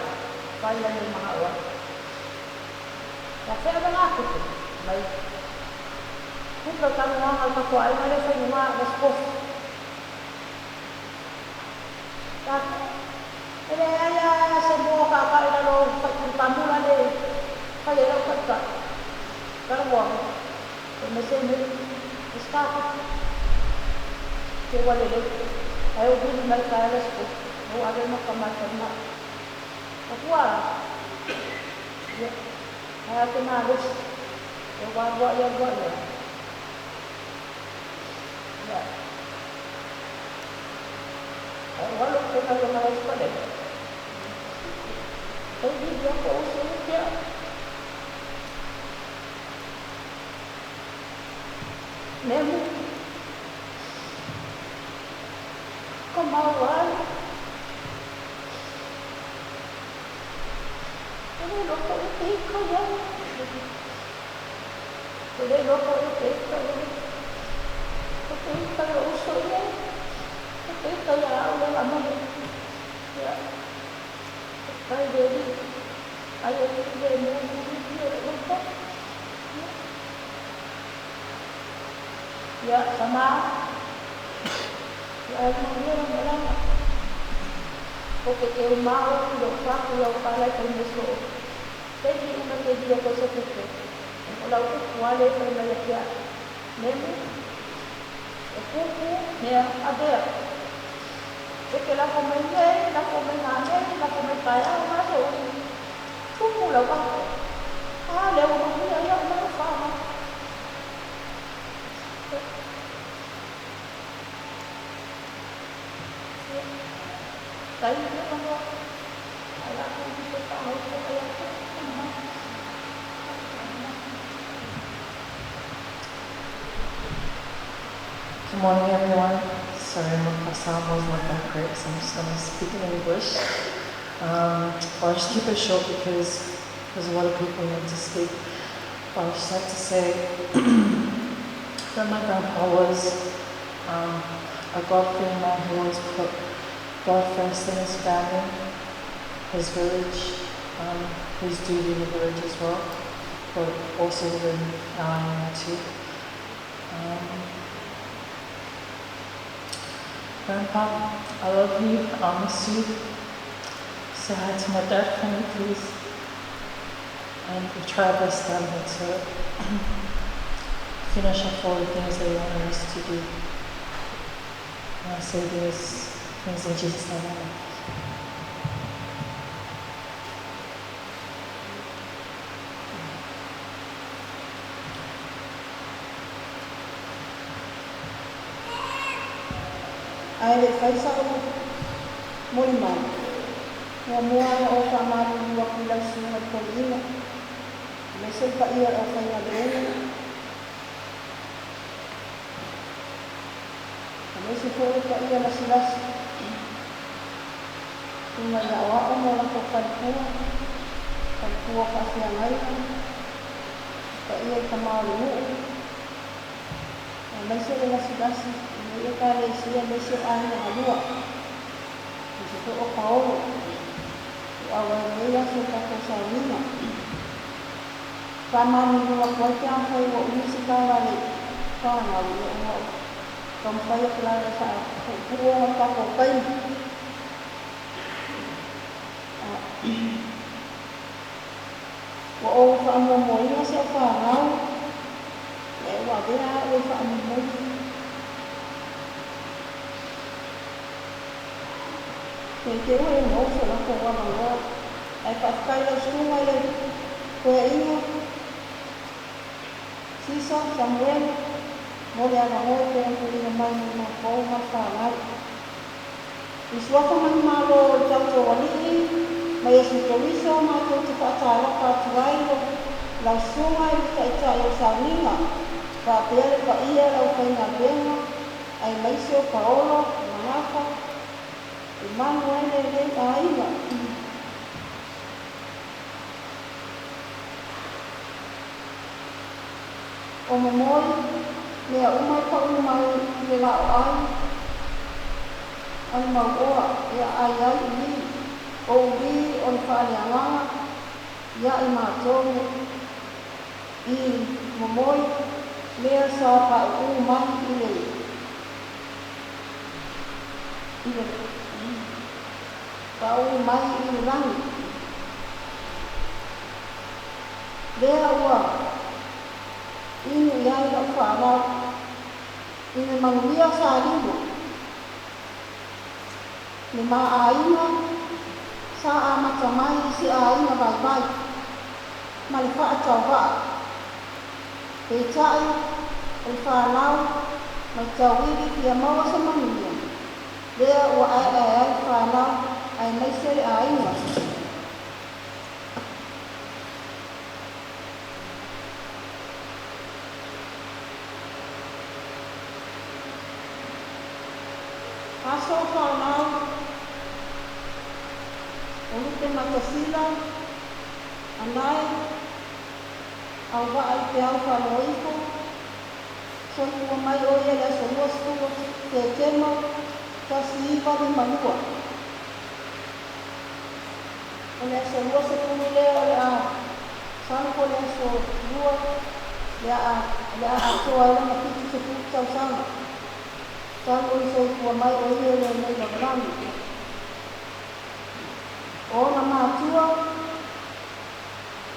fai ai le manao ai. Ia fea le tupe, mai tupe o taluaga o le matou aiga lea e fai luga o le sikofi. E leai lava se moa kaaka'i i lalo o faitulupamula le fai ai lau taitai. Talanoa, e mai se mea, e se tupe. Te ua lelei. Ae ou vili mai taeao le sikofi, ou ave ma tama e falemai. Matua, ia, ae a te malosi, e ua alua'i alua'i ai. Ia, ae ou alu ou faigaluega ai i Falepe. Toe vili atu ou uso ia te au. Nemu, ka mau ai. E le iloa po o te ika ia. E le iloa po o te ika ia. O te ika ia uso ia. O te ika ia au le la mai. Ia. Kai le li. Ai e li le mu mu li le loto. Ia sama. Ia ai mo ia malanga. O ke ke umao i lou faku i au pala i taimi so. Te vi uma te vi ko se tupe. O lau upu ale fai mai ia te au. Nemu, e kuku, mea, avea. E ke lafo mai nei, lafo mai nanei, lafo mai taeao ma aso uma. Tumu lau ato. A lea ua manuia ia o mai o whanau. Tai ia manoa. Ai la ku i te whānau ko ai atu. Good morning, everyone. Sorry, my Samoa's not that great, so I'm just going to speak in English. I'll just keep it short because there's a lot of people who need to speak. But I'd just like to say that my grandpa was a God-fearing man who always put God first in his family, his village, his duty in the village as well, but also within our island too. Grandpa, I love you, I miss you. Say hi to my dad for me, please. And we'll try our best down here to finish off all the things that you wanted us to do. And I say these things in Jesus' name. Amen. Ae le i fai sa'u molimau, muamua ona ou faamalulu atu i lau susuga i le Toeaina, aemaise le paia o le aufaigaluega, aemaise foi le paia lasilasi i luga i aoao ma o latou faletua, faletua faafeagaiga, paia i tama o le nuu, aemaise le lasilasi i lenei Ekalesia aemaise o aiga galua, aemaise foi o paolo ua auai i lenei aso i le tatou sauniga. Faamalulu atu ai pe afai ua umi se tala a le fanau, ia ona o taumafai atu lava e faapuupuu ona o le tatou taimi. Ua ou faamuamuaina si au fanau, e ua avea a'u e faamolemole. Ne i te i ua e maua so latou avanoa, ae faafetai i lau susuga i le Toeaina Sisa Samuele mo le avanoa e pei ona tuuina mai mo matou ma le fanau. I suafa manumalo o le tatou Alii ma Iesu Keriso matou te faatalofa atu ai lau susuga i le Taitai o le Sauniga, faapea le paia o le aufaigaluega, aemaise o Paolo, Magafa, Emanuele lenei aiga. O momoi, mea uma e pau mai i le laoai a le mauoa e aai ai uli, o uli o le faaleagaga ia i matou me i momoi mea sa pauu mai i le i le pauu mai i le lagi. Lea ua inu i ai lau fanau i le manuia sa lilo le ma aiga sa amata mai i se aiga vaivai ma le faatauvaa. Peitai o le fanau mai tauivi fia maua se manuia, lea ua aeae ai le fanau aemaise le aiga. Aso fanau o Lupe Matasila, Anae, auvaa i peau faalogo ifo, soifua mai o ia i le aso 20 o Setema 1952. O le aso 20 lea o le a salo po o le aso 2 le a o le a atoa ai lona 70 tausaga talu ona soifua mai o ia i lenei lalolagi. O ona matua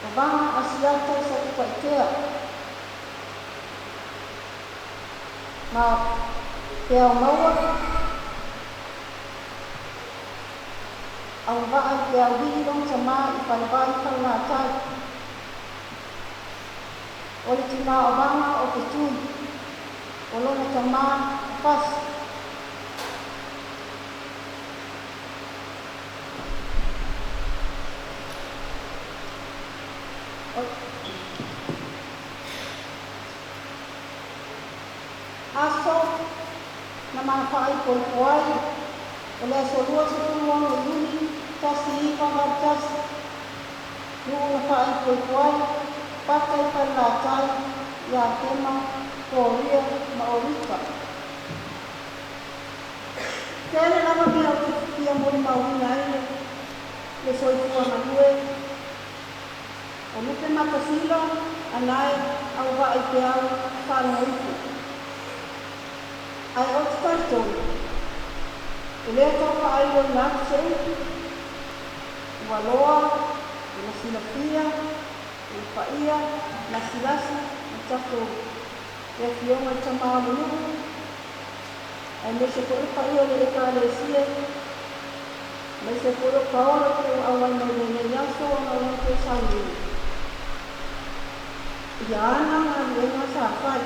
o Vaga Asiata i Satupaitea ma Peaumaua, auvaa i Peauii lona tamā i Falevai Falelatai. O le tinā o Vaga o Fetui, o lona tamā o Fasi. Aso Na ma faaipoipo ai o le aso 26 Iuni 1981, nuu na faaipoipo ai Pata i Falelatai, ia Tema, Koria ma Orika. Tele lava mea ou te fia molimauina ai le soifua galue o Lupe Matasila anae auvaa i peau faalogo ifo. Ae ou te talitonu, e lē tau faailoina atu se upu, ua loa ona silafia e le paia lasilasi ma tatou le Afioga i Tamā o le nuu, aemaise foi le paia o le Ekalesia, aemaise foi o paolo e pei ua auai mai lenei aso ona o latou sauniga i ana galuega sa fai.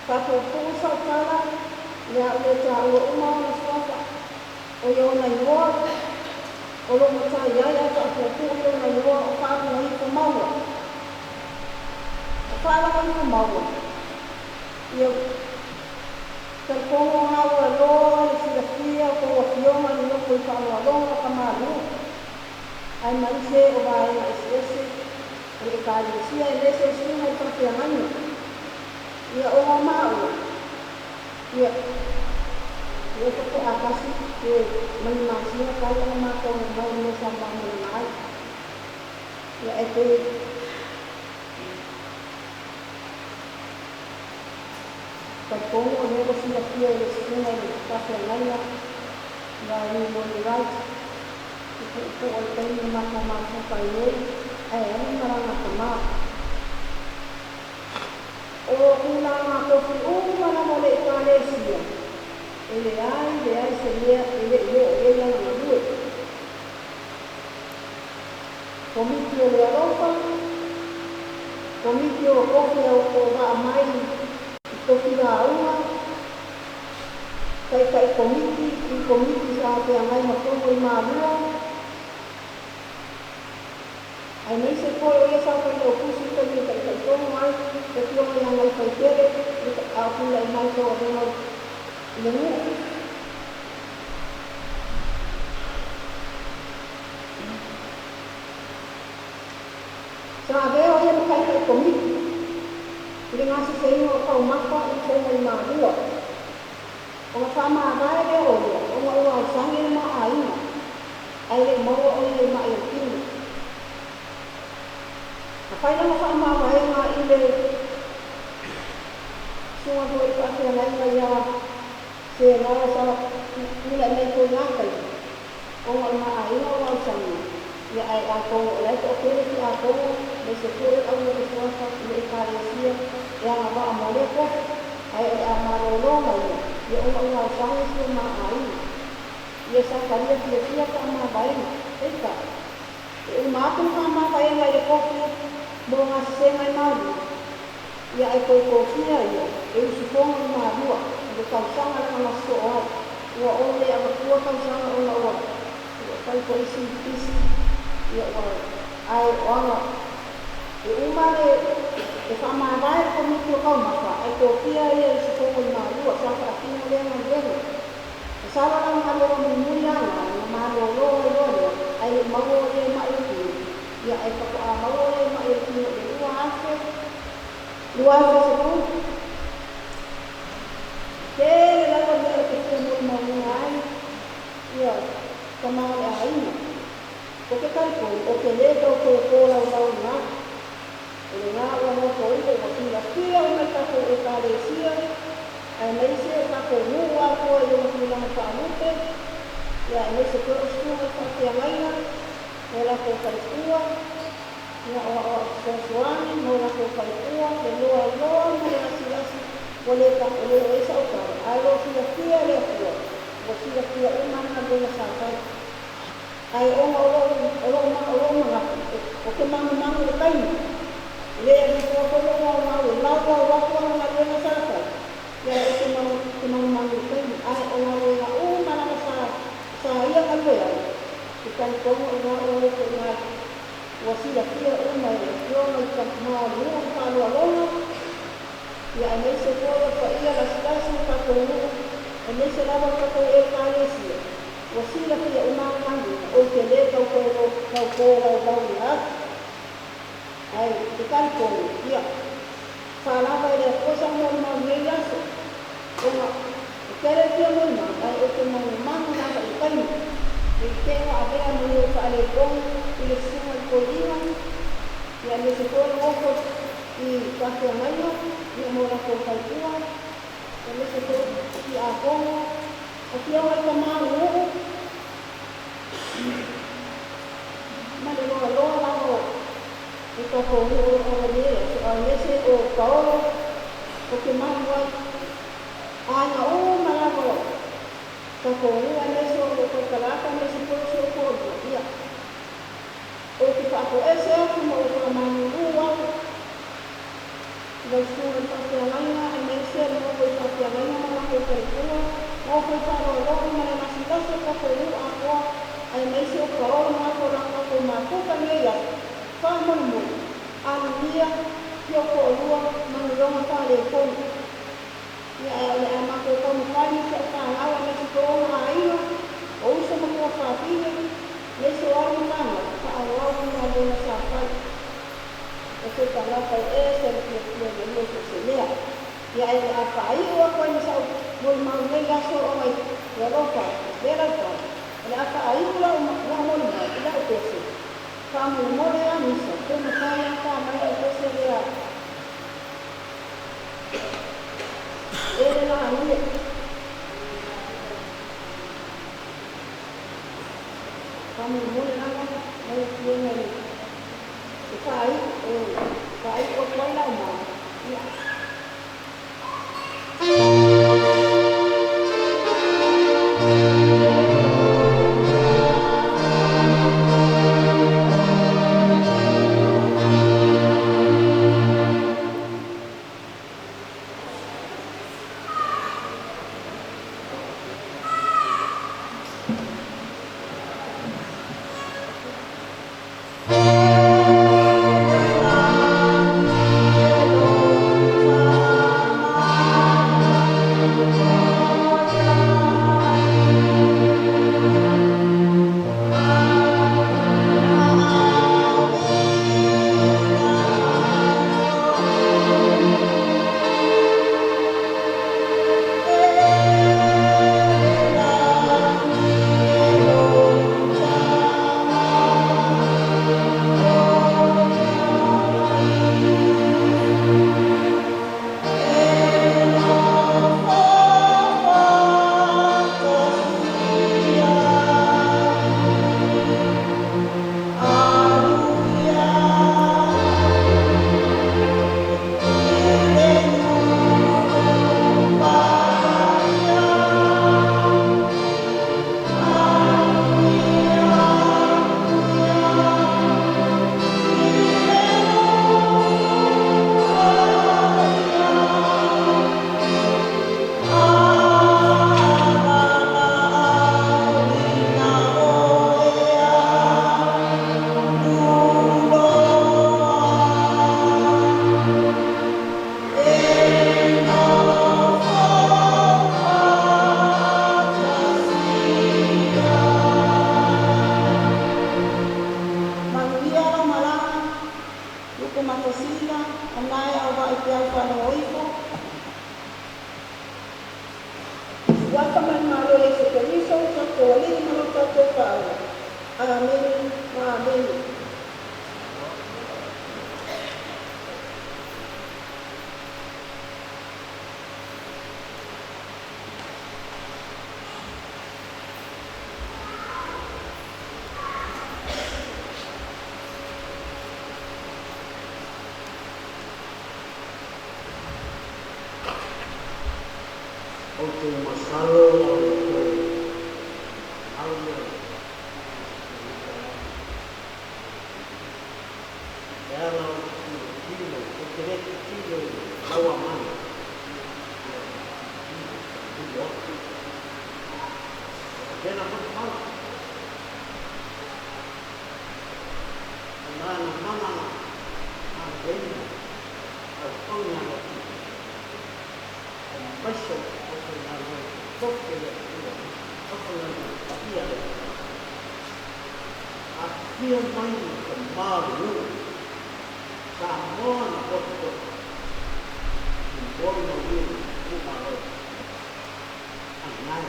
Faapuupuu sau tala, o le a ou le taua uma ona suafa, o i ona igoa o lo o matai ai, ae faapuupuu i ona igoa o Faalogoifo Maua. O Faalogoifo Maua, ia talitonu ona ua loa le silafia o tou afioga i le nofo i faaaloaloga o tamaluu, aemaise o vaega eseese o le Ekalesia, aemaise o susuga i faafeagaiga. Ia ona o maua, ia ia faatoa tasi pe ma ni masina talu ona matou mai i mea sa malamalama ai. Ia e pei talitonu o lea ua silafia e le susuga i le faafeagaiga ia Rimoni Wright i puupuu o le taimi na matou mafuta ai nei, ae alu le malaga a tamā. O tulaga tofi uma lava o le Ekalesia, e leai leai se mea e le i oo i ai lana galue. Komiti o le Alofa, Komiti o Kofi o Vaa Mai i Tofi Lauga, Taitai Komiti i Komiti sa feagai ma Fono i Malua, aemaise foi o ia sa failautusi i taimi e taitaitono ai le Afioga ia Gaifaitele a o tulai mai tauavega i le nuu. Sa avea o ia ma taitai komiti i le gaseseina o taumafa i fono i Malua. Ona faamavae lea o ia ona ua aosagi le ma aiga, ae le i maua o ia i mai o le tino. Na fai lana faamavaega i le susuga foi i faafeagaiga ia Sera sa tulai mai foi na taimi, ona o le ma aiga ua aosagi ia, ae atonu o la e toatele tiakono aemaise foi o le au fesoafa i le Ekalesia e agavaa mo lea tofi, ae o le a malōlō mai ia ona ua aosaga si o ma aiga. Ia sa talia fiafia faamavaega. Peitai, e uma atu le faamavaega i le tofi mo gasesega i Malua, ia ae toe tofia ia e usufono i Malua i le tausaga lana gasesoo ai. Ua ou le avatua tausaga ona ua fai foi isi pisi, ia ua ae o aga e uma le e faamavae le Komiti o Taumafa, ae tofia ia e usufono i Malua sa faatino lea galuega. Masalo lana galuega mulimuli lana na malōlō ai loa lea, ae le i maua o ia i mai o le tino, ia ae faatoa maua o ia i mai o le tino i le 2010. Tele lava mea ou te fia molimauina ai ia tama o le aiga. Ou te talitonu ou te lē tau toe tolaulauina atu. O lena ua nofo ifo ua silafia uma e le tatou Ekalesia aemaise o tatou nuu atoa i ona tulaga faalupe, ia aemaise foi o susuga i faafeagaiga ma o latou faletua, ia o aoao fesoasoani ma o latou faletua, le loaloa ma le lasilasi ua le o le o ai sau tala, ae o lo o silafia e le Atua, ua silafia uma ana galuega sa fai. Ae ona o lou o lou o lou manatu, ou te manumanu i le taimi, e le alu ifo foi lou aumau e laulau atu ana galuega sa fai, ia ou te te manumanu i le taimi, ae o galuega uma lava sa sa ia galue ai, e talitonu i ina ua nofo i ina ua silafia uma e le Afioga i ka ma o le nuu i faaaloaloga. Ia aemaise foi o paia lasilasi o tatou nuu, aemaise lava le tatou Ekalesia, ua silafia uma galuega, ou te lē tau toe tau tolaulaauina atu. Ae ou te talitonu, ia faalava e le Atua sau molimau i nei aso, ona e tele le fia molimau, ae ou te manumanu lava i le taimi ne i te i ua avea ma le faaletonu i le susuga i le toeaina, ia aemaise foi o le nofo i faafeagaiga, ia ma o latou faletua, aemaise foi o tiakono, afioga i tama o le nuu, ma le loaloa lava o le tatou nuu o lo o ava nei aso, aemaise o paolo ou te malu ai, aiga uma lava o tatou nuu, aemaise o lou tautalata, aemaise foi o si ou toalua, ia ou te faatoese atu ma ou faamalulu atu i lau susuga i le faafeagaiga, aemaise le nofo i faafeagaiga ma latou faletua, nofo i faaaloaloga ma le lasilasi o tatou nuu atoa, aemaise o paolo ma latou mafuta i nei aso. Faamolemole, alulia si ou toalua ma ni lona faaletonu. Ia, ae o le a matou taumafai ma si au fanau, aemaise foi o ona aiga, o uso ma tuafafine, aemaise o alo ma fanau, faaauau le galuega sa fai. O se tagata e ese le fiafia i le lua so o se mea. Ia, ae o le a faaiu atu ai ma sau molimau i nei aso ona i alofa vela le tau. O le a faaiu lau molimau i lau pese. Faamolemole a misa, pe mafai lava ta mai lau pese lea e le lagia. Faamolemole lava lau Afioga i le faaiu e faaiu atu ai lau mau. Ia. Manuia lau malaga, Lupe Matasila, anae au vaai peau faalogo ifo. Suafa ma le Malo Iesu Keriso, tatou Alii ma lo tatou Faaola. Amene ma amene. Ou te masalo o le toe au lea e ala o te tilotilo, ou te le tilotilo i lau amana, ia ou te tilotilo i le atu. O tēnā foi te mau. O nāna mana ana teina, au tonu ana tino. Aemaise o le aufaigaluega totofi a le Atua, aufaigaluega paia a le Atua. Afifio mai le tama o le nuu, Samoa na potopoto, i molimauina itumalo a na e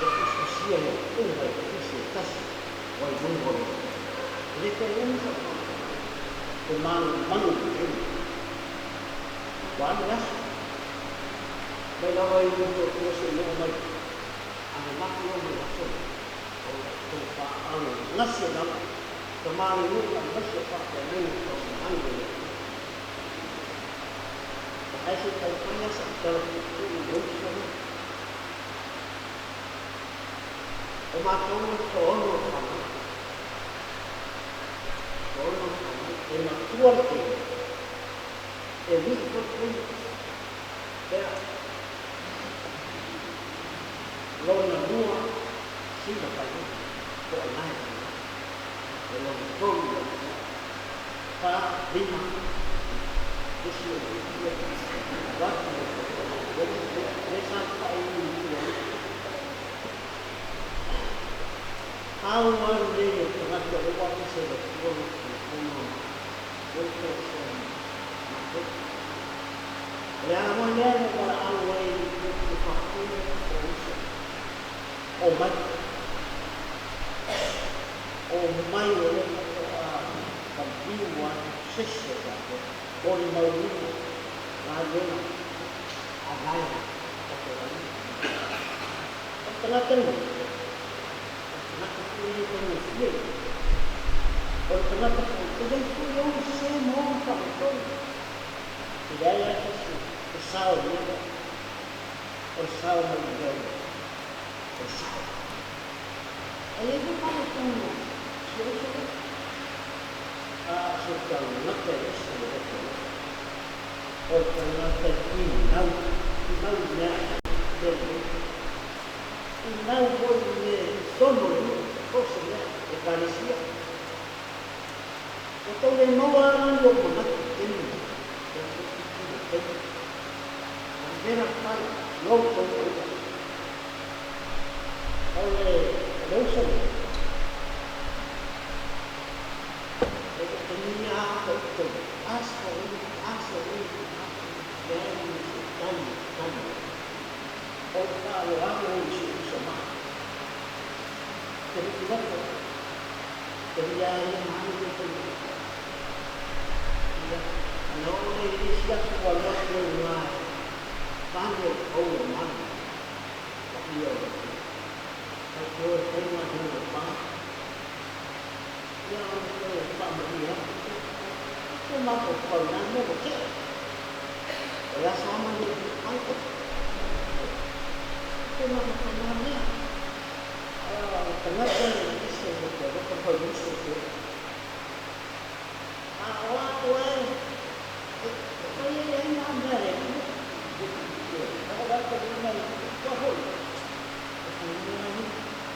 E tusitusia le uga i tusi e tasi ua i luga o le E le toe umi sau faamatalaga, te manumanu i le taimi. Ua alu le aso, mai lava i Motootua seia oo mai ananafi oo mai le aso lenei, o lo o outou faaaaogagase lava, tama le nuu aemaise o faafeagaiga taumanu e le Atua. Ae se i taumafai lava sau tala puupuu i le uso lea. O matou e toaono o fanau. Toaono o fanau. E matua le teine, e alii foi le teine. Pea lona lua sina failele, po o nae failele. E lona tolu lona lua, fa, lima, isi o le ia, avatu le le sa fai i tua. Pau lava lenei o tagata o ua ese le Atua ma Tulafono o le toesea matou. O le ala foi lea na valaau ai i fafine o uso, omai, omai o lea faatoa maliu atu se isi o tatou, molimauina galuega a nae tatou alii. O le tagata lenei, o le tagata foi e le faigofie ia. O le tagata foi e le foi ona sese ma ona faaletonu. E leai lava se isi e sao i le mea lea. O le sao mai le mea lea, o le sao. Ae i ai foi faaletonu o si uso lea. A o se tagata e ese le loto alofa. O le tagata e finau, finau i mea mea lelei. Finau foi i mea i totonu o le nuu, so o se mea, ekalesia. Ua tau le maua lava ni ou manatu i le taimi lenei, e toeitiiti le taimi. A mea fai, lou tou paia. O le le uso lenei, e taimi a ata i totonu, aso i, aso i, aso i, leai ma se tali e tali ai. O le faaaloalo i si ou uso maa. Te lutuloko, te lia ia ma alu ia fai mai. Ia, ana oo lea i le isi aso ua alu atu ai i ina e pane le pou o malu, paia o le Atua. Tatou te o e fai galuega e pa. Ia, ona toe faamalie atu, te mafaufau i na mea ua tea. O le aso ama nei e fai oe. Te mafaufau i na mea. A o le tagata e ese le te alofa fai uso te. A o a oe e fai ai ai na mea le Atua. O la te luna i tua hoi. O te luna i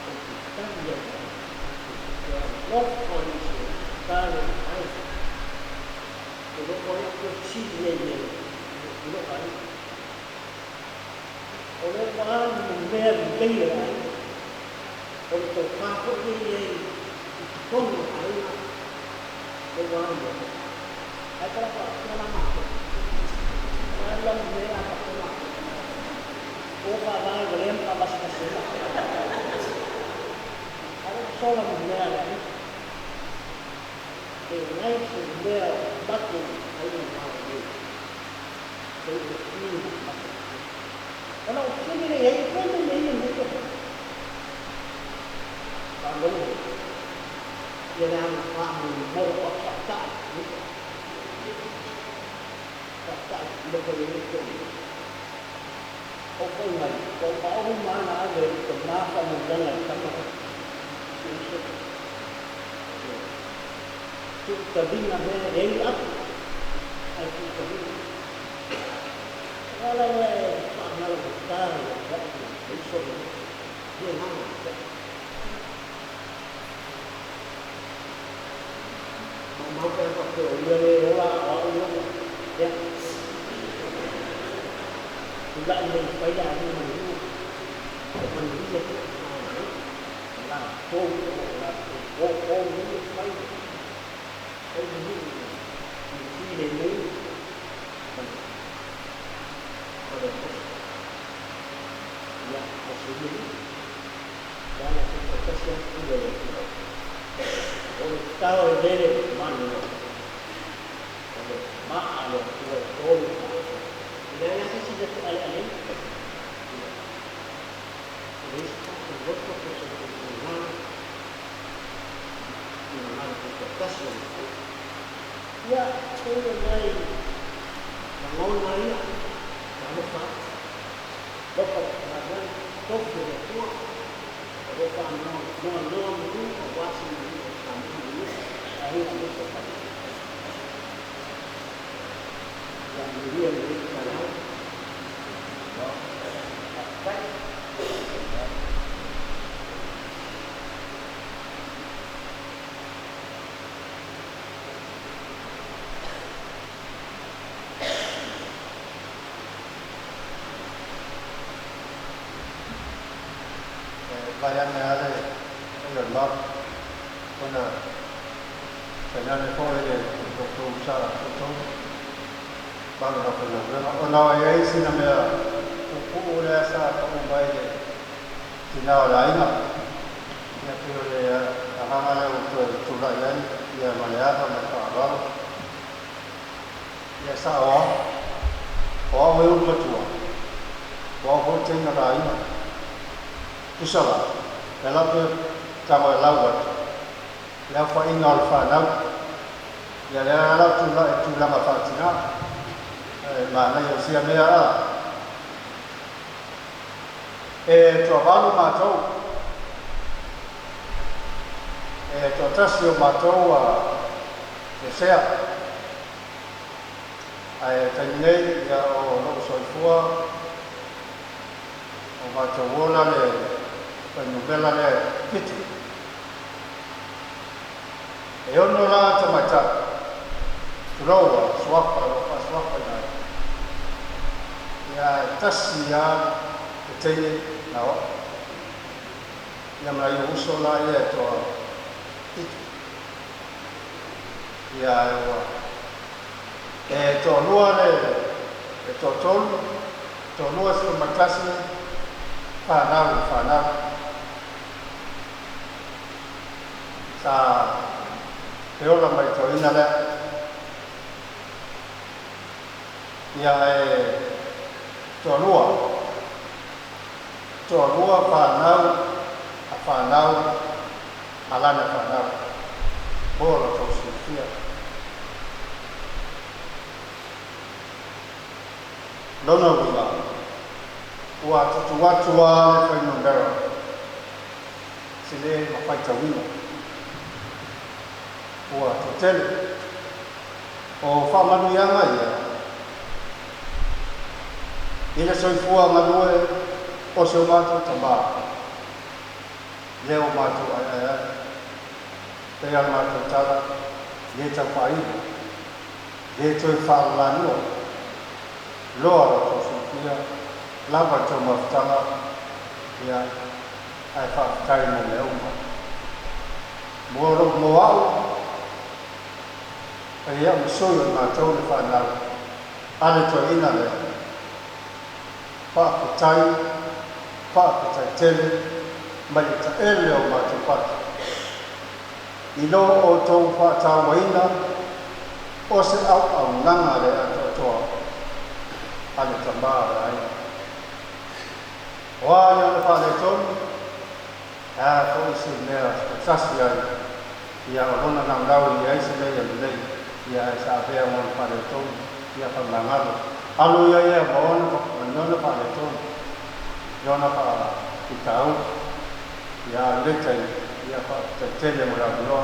o te tali ai ai. Te alofa i se tale ai. Te loko ai te fesili ai e i lou aiga. O le ua alu le mea lelei a le aiga, o le tofa foi lea i ai i totonu o le aiga, le ua alu ai. Ae pala faapea la matou, o le alu la mea a faapea matou, ua faavae ua lea ma faavasevase ai matou. Ae ua sola le mea a le aiga. E leai se mea o avatu ai le Malo pei o le fili ma le Ona ou fesili lea i ai, e fea mai ai lenei tofa? Faalogo ia le aga faamoemoe o taataa i le taataa i loko i le tolu. Ou fai mai, ua ou faaofi ma ana ave i tama faamanuiaga i tama si uso. Tuutaliga mea e leai ni apu, ae tuutaliga. O ala lea e faagalagata ia te au le uso lenei, le agaga ia te au. Maumau pe a faapea o ia le ola a o au le ola. Lea tula'i mai fai le aiga malua e manuia foi ma latou o latou ōō nei e fai fai le nuu i le filemu ma le ma le alofa. Ia, ma se ia nuu, leaga tutoatasi lava le pule a le Atua. O le tatalo e lele manu o le maa a le Atua e tolu matou. E leai lava se isi na te alealeina. Ia, e leai se tatou loto po o se tatou finagalo tutoatasi o le Atua. Ia, pei o nai lagona ia, talofa atu, alofa i le galuega tofi a le Atua, o lo o faanonomanu aua se manuia o Samoa ma le nuu, aiga aemaise o Ekalesia. Ia manuia lenei taeao. Faafetai. Vaeane lava le paia o le Maota, ona tainane foi le outou sa outou ma le aufaigaluega, ona e i ai sina mea puupuu lea sa pau mai le tina o le aiga. Ia pei o le agaga lea ua toe tulai ai ia ma le ava ma le faaaloalo. Ia sao lava, o au e ulu matua, o au foi le teine o le aiga. Tusa la, e ala toe tago e lau atu le aofaiga o le fanau. Ia lea la lau tulai i tulaga faatina, e manaia o sia mea a. E toavalu matou, e toatasi o matou a Iose'a, ae taimi nei ia o loo soifua o matou ola le fuainumera lea e 7. E 6 la tamaitai, tulou a suafa o loo faasuafaina ai, ia ae tasi a le teine na o au. Ia ma nai ou uso la ia e toa 7. Ia ae ua e toalua le e toatolu, toalua 11 fanau i fanau. Sa feola mai toeaina lea. Ia e toalua, toalua fanau a fanau a lana fanau. Mo lo tou silafia. Lona uiga, ua tutu atu lava le fuainumera se le ma faitauina. Ua toatele. O faamanuiaga ia i le soifua galue o si o matou tama, lea ua matou aeae ai. Pei lava le matou tala, le tau faaiva, le toe faalalanua, loa lo outou silafia, lava le tou mafutaga, ia, ae faafetai mo mea uma. Mo lou mo au, e ai au ma sui o le matou le fanau a le toeaina lea, faafetai, faafetai tele mai le taele o matou fatu i lo outou faatauaina o se auaunaga le atoatoa a le tama o le aiga. O a ni ona faaletonu, e a foi se mea tasi ai, ia o lona naunau i ai se mea ia lelei, ia ae sa avea ma ona faaletonu, ia faamagalo. Alu ia ia ma ona ma ni ona faaletonu, i ona faafitauli. Ia a o lenei taimi, ia faafetai tele mo le avanoa,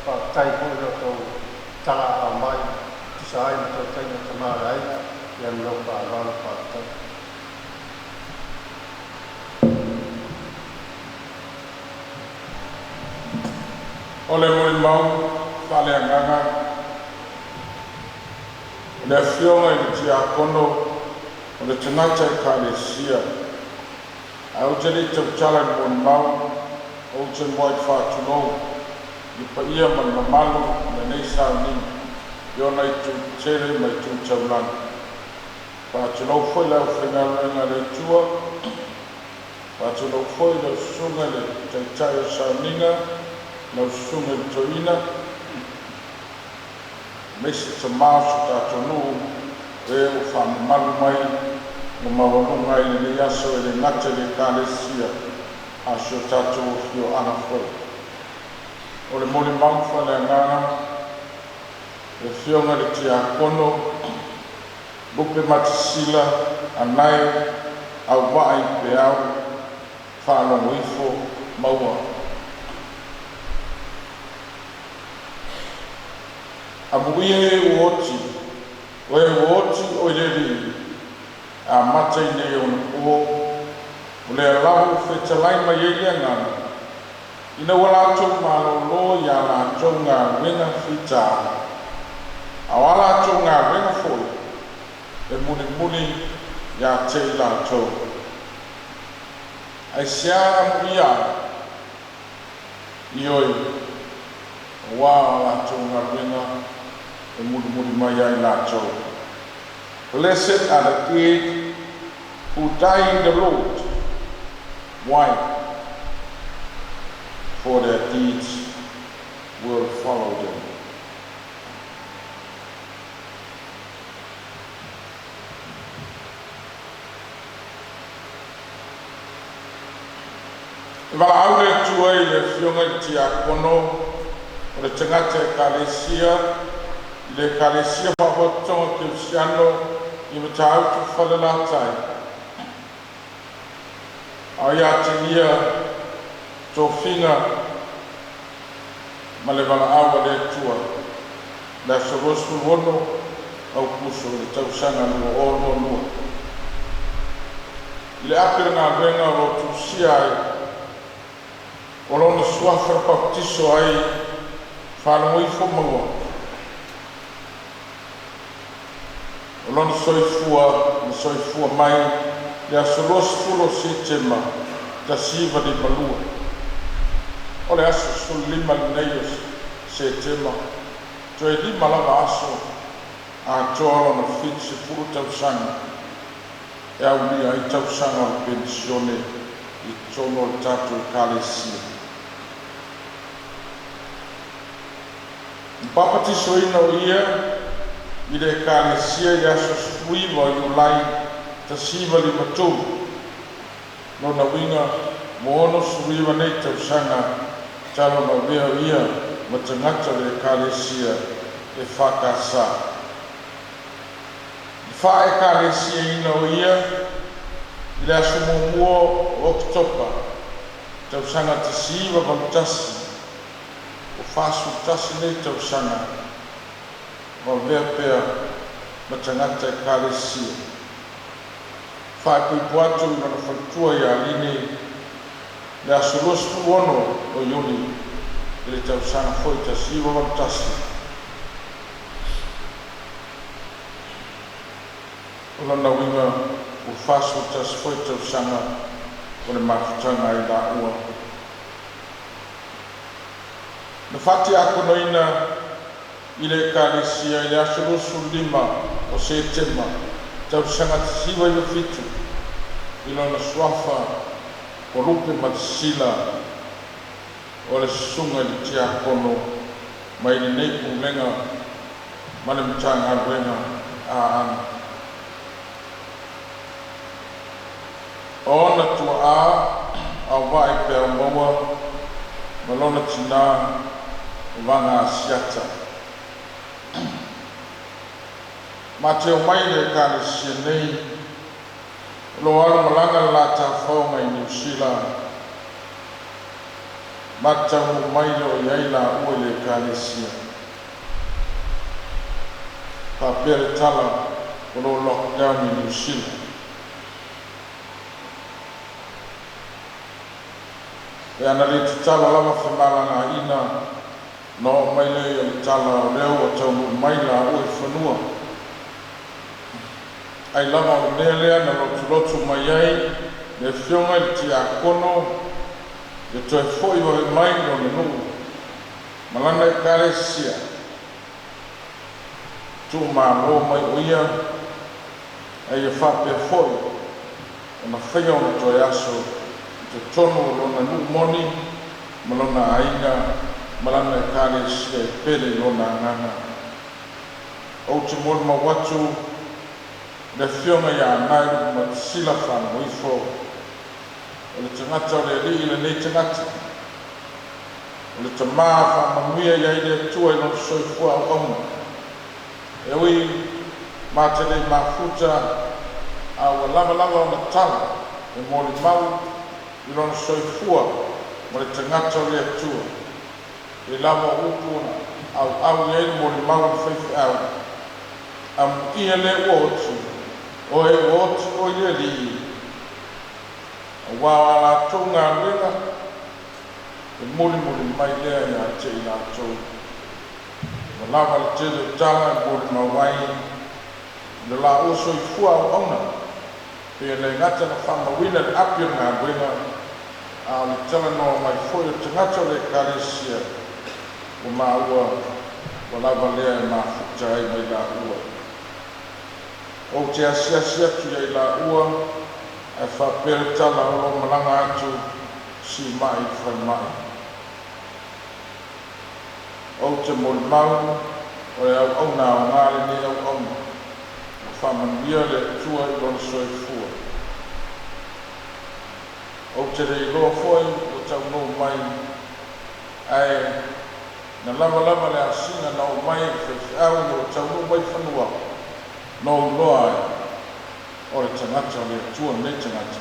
faafetai foi i lo outou talaaao mai, tusa ai ma tautaiga o tama o le aiga, ia ma lou faaaloalo faafetai. O le molimau faaleagaga o le Le afioga i le Tiakono o le tagata Ekalesia, ae ou te le i tautala i le molimau, ou te muai faatulou i le paia ma le mamalu o lenei sauniga i ona itu tetele ma itu taulagi. Faatulou foi le aufaigaluega a le Atua, faatulou foi lau susuga i le Taitai o le sauniga, lau susuga i le Toeaina, aemaise tamā o si o tatou nuu o e ua faamamalu mai ma maualuga ai lenei aso e le gata i le Ekalesia a o si o tatou afioaga foi. O le molimau faaleagaga, le Afioga i le Tiakono Lupe Matasila Anae Auvaa i Peau Faalogo Ifo Maua. Amuia e ua oti, o e ua oti o i le Alii, e amata i nei ona po, o lea lava ua fetalai mai ai le Agaga, ina ua latou malōlō i a latou galuega fitā, a o a latou galuega foi e mulimuli iā te i latou. Aisea amuia ai? Ioe, auā a latou galuega e mulimuli mai ai latou. Blessed are the dead who die in the Lord. Why? For their deeds will follow them. E valaau le Atua i le afioga i le Tiakono o le tagata Ekalesia i le Ekalesia Faapotopotoga Kerisiano i Matautu Falelatai, a ia te ia tofiga ma le valaau a le Atua, le aso 26 Aokuso i le tausaga 2022. I le ape o le galuega o lo o tusia ai o lona suafa na papatiso ai faalogo ifo maua o lona soifua na soifua mai le aso 20 o Setema 1952. O le aso 15 lenei o Setema, toe lima lava aso atoa lona 70 tausaga e aulia ai tausaga o le penisione i totonu o le tatou Ekalesia. Na papatisoina o ia i le Ekalesia i le aso 19 o Iulai 1953, lona uiga ua 69 nei tausaga talu ona avea o ia ma tagata o le Ekalesia EFKS. Na faa-Ekalesiaina o ia i le aso muamua o Oketopa tausaga 1981, ua 41 nei tausaga o avea pea ma tagata Ekalesia. Faaipoipo atu i lona faletua ia Line le aso 26 o Iuni i le tausaga foi 1981. O lona uiga ua 41 foi tausaga o le mafutaga ai laua. Na faatiakonoina i le Ekalesia i le aso 25 o Setema tausaga 1997 i lona suafa o Lupe Matasila o le Susuga i le Tiakono mai lenei Pulega ma le Matagaluega Aana. O ona tuaa auvaa i Peau Maua ma lona tinā o Vaga Asiata. Ma te omai i le Ekalesia nei, o lo o alu malaga le la tafaoga i Niu Sila, ma te taunuu mai le o i ai laua i le Ekalesia. Faapea le tala o lo o lockdown i Niu Sila. Pe ana le tatala lava femalagaaiga, ona oo mai lea o le tala o lea ua taunuu mai laua i fanua. Ai lava o le mea lea na lotulotu mai ai le afioga i le tiakono e toe fo'i vave mai lona nuu ma lana ekalesia tuumālō mai o ia a ia faapea fo'i ona faia ona toe aso i totonu o lona nuu moni ma lona aiga ma lana ekalesia e pele i lona agaga. Ou te molimau atu le afioga iā Anae Lupumatasila Faalogoifo, o le tagata o le Alii lenei tagata, o le tamā faamanuia i ai le Atua i lona soifua auauna. E ui ma te lei mafuta, a ua lavalava ona tala e molimau i lona soifua ma le tagata o le Atua. E lava o upu ona auau i ai le molimau a le faifeau, Amuia lē ua oti, oe ua oti oe i le Alii, auā o a latou galuega e mulimuli mai lea iā te i latou. Ua lava le tele o tala e molimau ai i lo laua soifua auauna, pe le gata na faamauina le api o le galuega, a o le talanoa mai foi o tagata o le ekalesia ua maua ua lava lea e mafuta ai ma i laua. Ou te asiasi atu ia i laua ae faapea le tala o lo o malaga atu sima'i i le falemai. Ou te molimau o le auauna aoga lenei auauna, ua faamanuia le Atua i lona soifua. Ou te le iloa foi ua taunuu mai, ae na lavalava le asiga na oo mai e le faifeau ina ua taunuu mai i fanua, na ou iloa ai o le tagata o le Atua lenei tagata,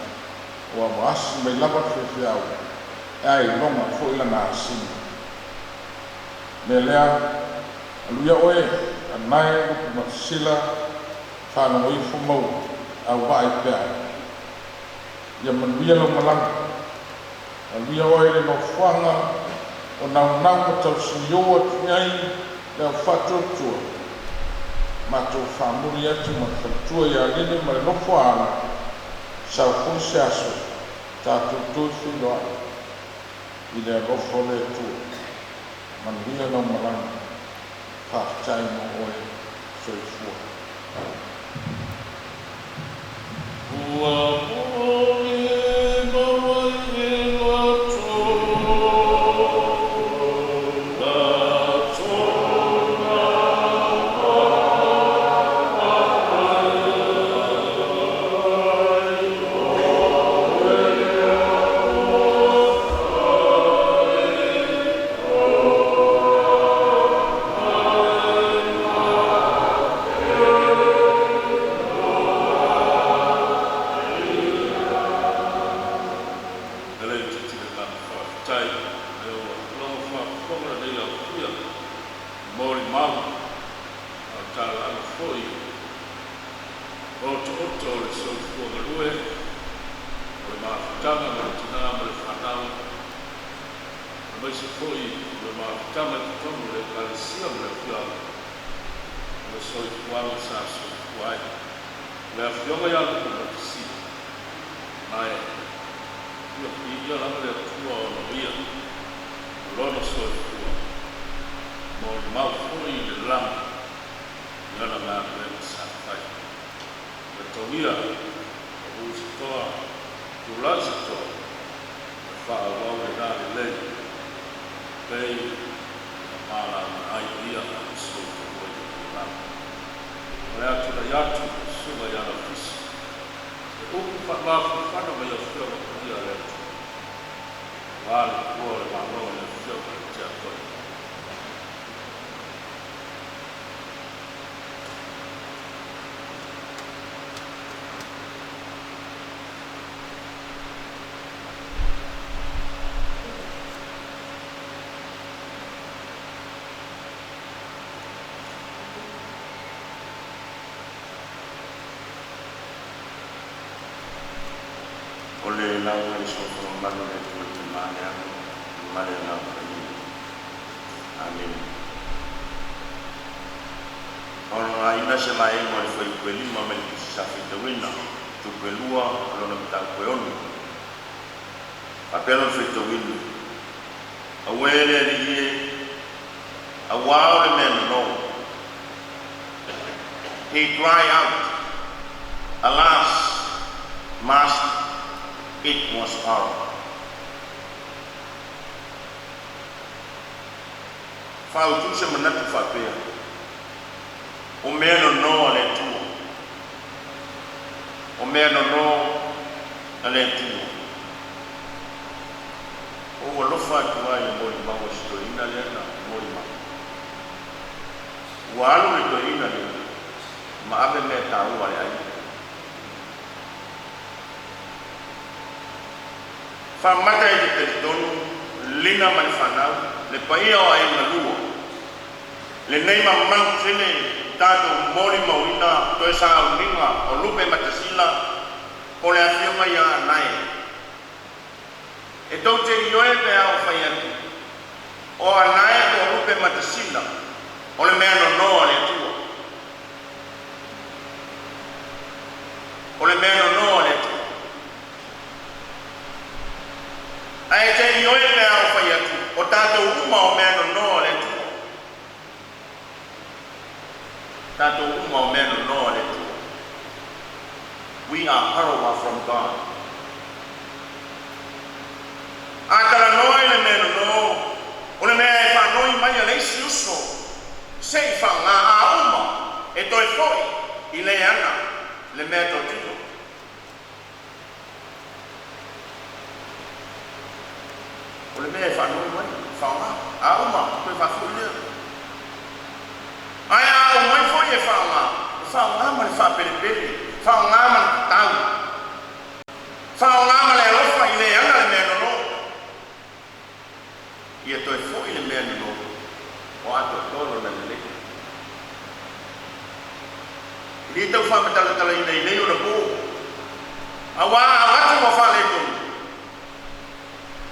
aua ua asi mai lava le faifeau, ae iloga foi lana asiga. Mea lea, alu ia oe, Anae Lupumatasila Faalogoifo Maua, auvaa i pea. Ia manuia lau malaga. Alu ia oe i le nofoaga o naunau ma tausiniū atu i ai le au faatuatua. Matou faamuli atu ma le faletua ia Lini ma le nofo a alo, sau foi se aso tatou toe feiloai i le alofa o le Atua. Manuia lau malaga. Faafetai mo oe. Soifua. Ua molimau ai i latou E le itiiti le agaga faafetai, lea ua logo faafofoga lenei aofia i molimau a o talaaga foi otooto o le soifua galue, o le mafutaga ma le tinā ma le fanau, aemaise foi o le mafutaga i totonu o le Ekalesia ma le afioaga, o le soifuaga sa soifua ai le Afioga ia Lupumatasila. Ma e fia piia lava le Atua ona o ia ma lona soifua, molimau foi i le lagi i ana galuega sa fai. Ia tauia pa'u se toa, tulai se toa e faaauau lena lelei pei ona malaga ai o ia a o soifua i le lalolagi. O le atinae atu i le Susuga ia Lafisi se upu faamafanafana mai Afioga Paia a le Atua aua le tuua o le Malo e le Afioga i le Tiakono. O le lauga i le Suafa Mamalu o le Atua le Tama, le Alo ma le Agaga Paia. Amene. Faaaogaina se vaega o le Fuaiupu e 5 mai le Tusi Sa Faitauina, Tupu e 2, o lona mataupu e 6. Faapea lona faitauina, Auē le Alii e, auā o le mea nonō. He cry out, Alas, Master, it was horrible. Faautu se manatu faapea, O mea nonō a le Atua. O mea nonō a le Atua. Ua ou alofa atu lava i le molimau a si toeaina lea na molimau. Ua alu le toeaina lea ma ave mea taua a le aiga. Faamata e te talitonu, lina ma le fanau, le paia o aiga lua. Lenei mamalu tele tatou molimauina toe sauniga o Lupe Matasila po le afioga ia Anae. E tou te ioe pe a ou fai atu, o Anae po o Lupe Matasila o le mea nonō a le Atua. O le mea nonō a le Atua. Ae te ioe pe a ou fai atu, o tatou uma o mea nonō a le Atua. Tatou uma o mea nonō a le Atua. We are parawa from God. A talanoa i le mea nonō, o le mea e faanoi mai a le isi uso, se i faaaoga a uma e toe foi i le ana le mea totilo. O le mea e faanoi mai, faaaoga, a uma, toe faafoi lea. Ae a aumai foi e faaaoga, e faaaoga ma le faapelepele, faaaoga ma le tatau, faaaoga ma le alofa i le ana le mea nonō. Ia toe foi le mea nonō, o atoatoa lona lelei. E le tau faamatalatalaina i nei ona pō, auā a avatu ua faaletonu,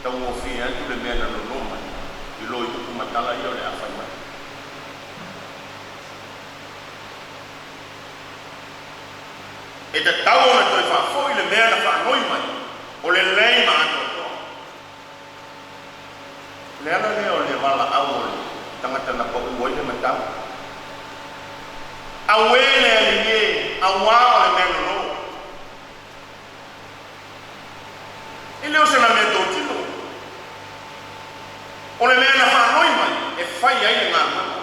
taugofie atu le mea na nonō mai i lo i upu matala ia o le a fai mai. E tatau ona toe faafoi le mea na faanoi mai, o lelei ma atoatoa. O le ala lea o le valaau o le tagata na pau ai le matau. Auē le Alii e, auā o le mea nonō. E le o sena mea totilo. O le mea na faanoi mai e fai ai le galuega.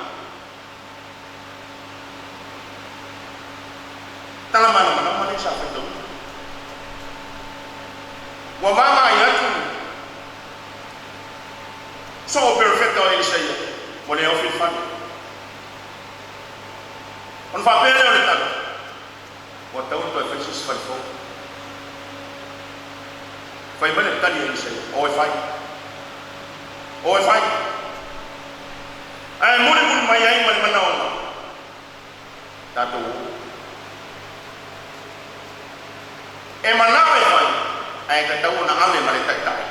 Tala malamalama lea sa faitauina. Ua vaavaai atu soo perofeta o Elisaia, ua le ofi le fale. Ona faapea lea o le tala, Ua tatau ona toe fai se isi fale fou. Fai mai le tali a Elisaia, O e fai. O e fai. Ae mulimuli mai ai ma le manaoga, tatou o. E manao e fai, ae tatau ona ave ma le taitai.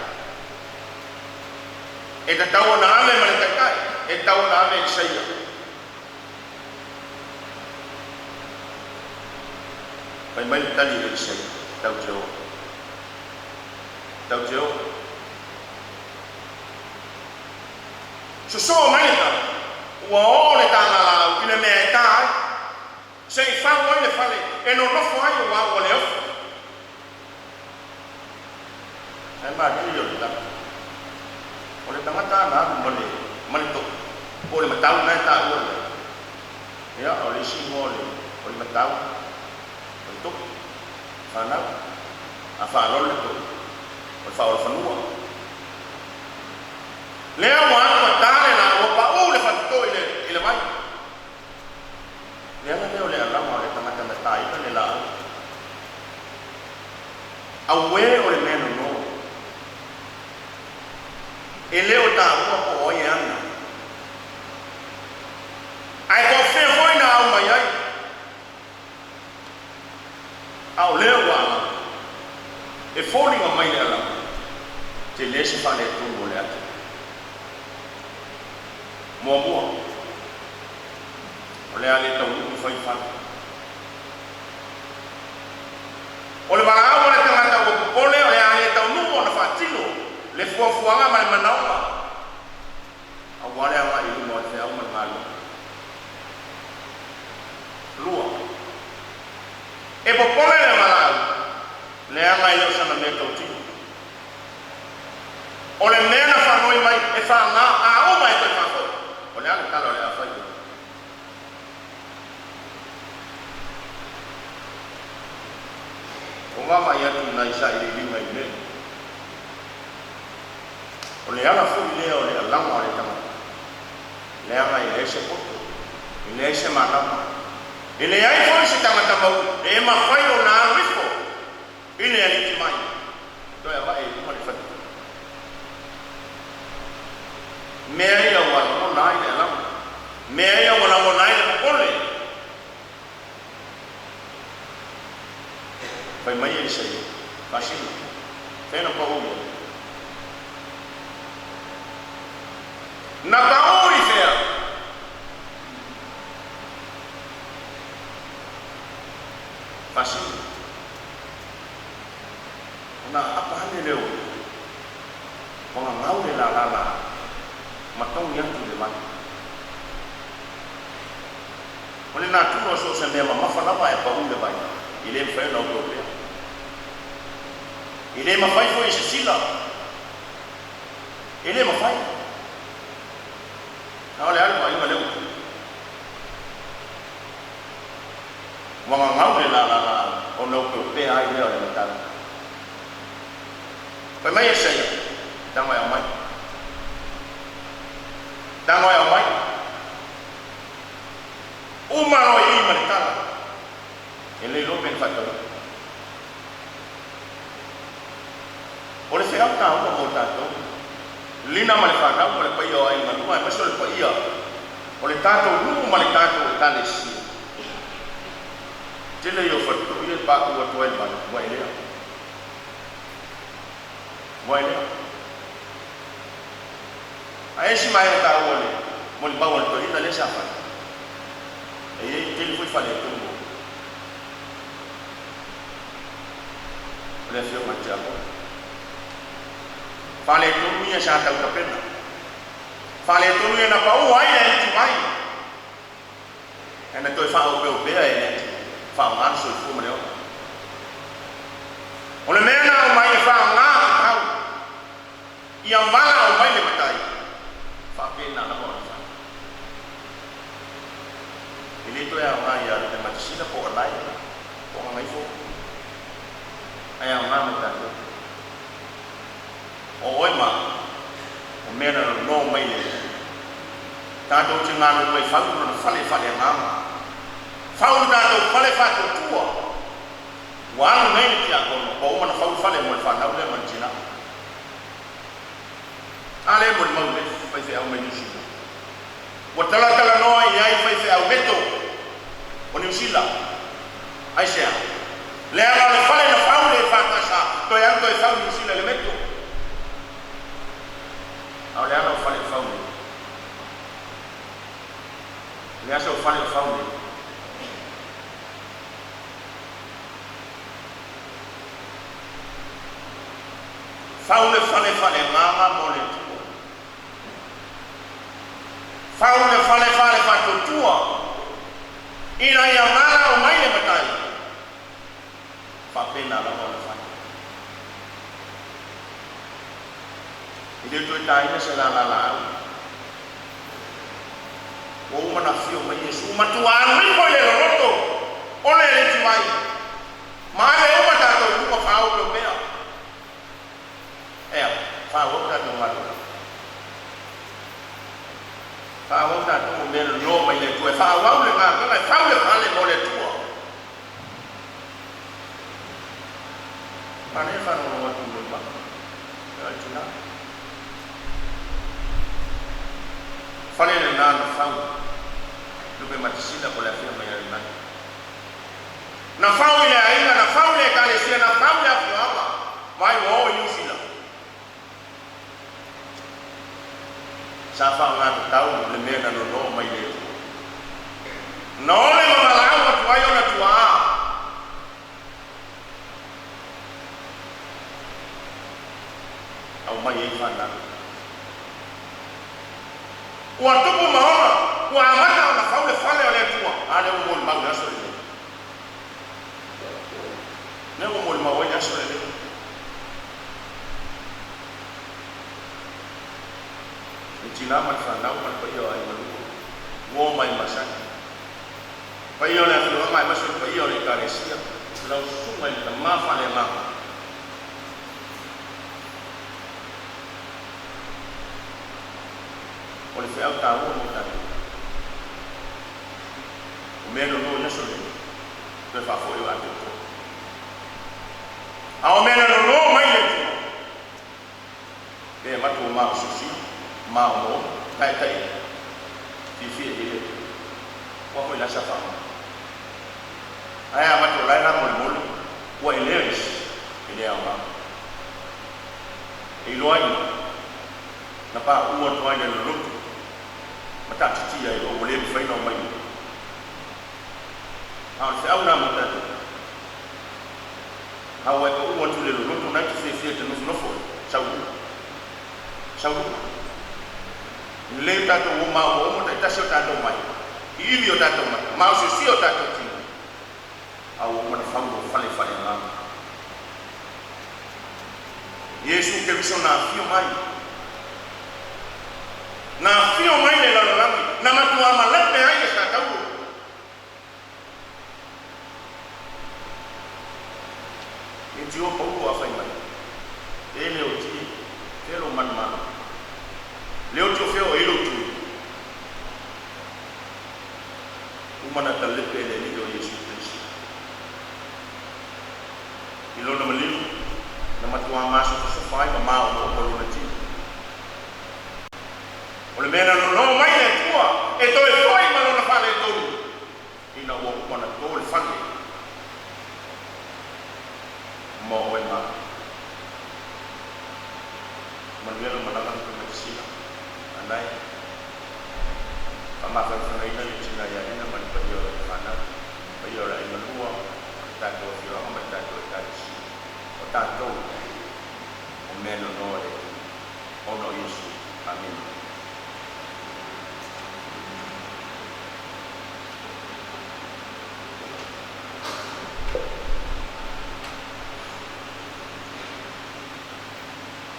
E tatau ona ave ma le taitai, e tatau ona ave Elisaia. Fai mai le tali a Elisaia, Tau te o. Tau te o. Sosoo mai le tala, ua oo le taga laau i le mea e ta ai, se i fau ai le fale e nonofo ai auā ua le ofi. Ae malie ia o le tala, o le tagata na alu ma le, ma le toʻu, po o le matau lena e taua i ai. Ia, o le isi igoa o le, o le matau, o le toʻu, fanau, a faalolo le toʻu, o le faaolafanua. Lea ua alu ua ta le la, ua paʻu le faatito i le, i le vai. Le ala lea o le alaga o le tagata na taina le laau. Auē o le mea nonō. E le o taua po o ai e ana. Ae po o fea foi na au mai ai. A o lea ua alaga, e foliga mai le alaga, tele se faaletonu o le ata. Muamua, O le a le taunuu e fai fale. O le valaau a le tagata ua popole o le a le taunuu ona faatino le fuafuaga ma le manaoga aua le agai i luma o le feau ma le galuega. 2. E popole le valaau leaga e le o sana mea tautino. O le mea na faanoi mai e faaaoga a uma e toe faafoi. O le a le tala o le a fai i ai? Ua vaavaai atu i nai sailiiliga i mea. O le ala foi lea o le alaga o le tagata, leaga e leai se poto, e leai se malama, e leai foi se tagata mau e mafai ona alu ifo i le aliti mai, toe avae i luma le fale. Mea ia ua lagona ai le alaga, mea ia ua lagona ai le popole. Fai mai e Isaia, faasino, fea na pau i ai? Na pau i fea? Faasino. Ona aapa ane lea o ia, ua gagau le lalala ma togi atu i le vai. O le natura o so o se mea mamafa lava ae pau le vai, e le mafai ona opeopea. E le mafai foi e se sila. E le mafai. A o le a le vaaiga lea ua tupu? Ua gagau le lalala ona opeopea ai lea o le matau. Fai mai Isaia, Tago e aumai. Tago e aumai. Uma loa i i ma le tala, e le iloa pe na faatauina. O le feau taua mo tatou, lina ma le fanau ma le paia o aiga lua aemaise o le paia o le tatou nuu ma le tatou Ekalesia. Tele ia o faletua ia e pauu atu ai le vai, ua e lea. Ua e lea. Ae isi vaega taua o le molimau a le toeaina lea sa fai, e i ai tele foi faaletonu o le afioga i le Tiakono. Faaletonu ia sa tau tapena. Faaletonu ia na pau ai le aliti mai. Ae na toe faaopeopea e le faaaoga le soifua ma le ola. O le mea na aumai e faaaoga tatau. Ia valaau mai le matai, faapena lava ona fai. E le toe aoga ia Lupematasila po o Alae po o Gagaifo, ae aoga mo tatou. O oe ma au, o mea na nono mai le Atua. Tatou te galulue fau lona fale faaleagaga, fau lo tatou fale faatuatua. Ua alu nei le tiakono, ua uma ona fau le fale mo le fanau lea ma le tina. A lea e molimau le faifeau mai Niu Sila. Ua talatalanoa i ai faifeau meto o Niu Sila. Aisea? Leaga o le fale na fau le EFKS toe alu toe fau i Niu Sila i le meto. A o le ala o fale o fau nei. O le asa o fale o fau nei. Fau le fale faaleagaga mo le Atua. Fau le fale faalefaatuatua ina ia valaau mai le matai. Faapena lava ona fai. E le toe taina se lala laau. Ua uma ona afio mai Iesu, ua matua alu ifo i le loloto o le aliti mai. Ma ave uma tatou i luga faaopeopea. Ea, faaauau tatou galuega. Faaauau tatou o mea nono mai le Atua. E faaauau le galuega, e fau le fale mo le Atua. Manaia faalogologo atu i molimau. Ea, le tina. Fale lena na fau. Lupematasila po le afioga ia Rimani. Na fau i le aiga, na fau i le ekalesia, na fau i le afioaga, mai ua oo i Niu Sila. Sa faaaoga tatau le mea na nono mai le Atua. Na ole ma valaau atu ai ona tuaa. Aumai ai fanau. Ua tupu ma ona, ua amata ona fau le fale o le Atua, a lea ua molimau i le aso lenei. Lea ua molimau ai le aso lenei. Le tina ma le fanau ma le paia o aiga lua, ua o mai masani. Paia o le afioaga aemaise o le paia o le Ekalesia, lau susuga i le tama faaleagaga. O le feau taua mo tatou. O mea nono i aso nei, toe faafoi o atoatoa. A o mea na nono mai le Atua, pe avatu o maosiosi, maomoomo, taetai, fiafia i ai le Atua. Ua foi la sa faamama. Ae a avatu o la e lamolemole, ua elea isi, e le aoga. E iloa ai ina, na pauu atu ai le loloto ma taatitia ai loa ua le mafai ona omai mai. A o le feau lena mo tatou. A ua e pau atu i le loloto na e te fiafia e te nofonofo ai, sau i luga. Sau i luga. Lelei o tatou o maomoomo taitasi o tatou mai, i ivi o tatou mata, maosiosia o tatou tino, a ua uma ona fau lou fale faaleagaga. Iesu Keriso na afio mai. Na afio mai le lalolagi, na matua malepe ai le Satauro. E tio Paulo a fai mai, E le oti e, fea lou manumanu? Le oti o fea o ai lou tui? Uma na talepe e le Alii o Iesu Keriso. I lona maliu, na matuā masofasofa ai ma maomoomo lona tino. O le mea na nonō mai le Atua e toe foi ma lona faaletonu, ina ua uma ona to le fale mo oe ma au. Manuia lau malaga lau tamaiti Sila, Anae, faamafanafanaina le tina ia Lina ma le paia o lana fanau, paia o le aiga lua, o le tatou afioaga ma le tatou Ekalesia, o tatou o mea nonoa o le Atua, ona o Iesu. Amene.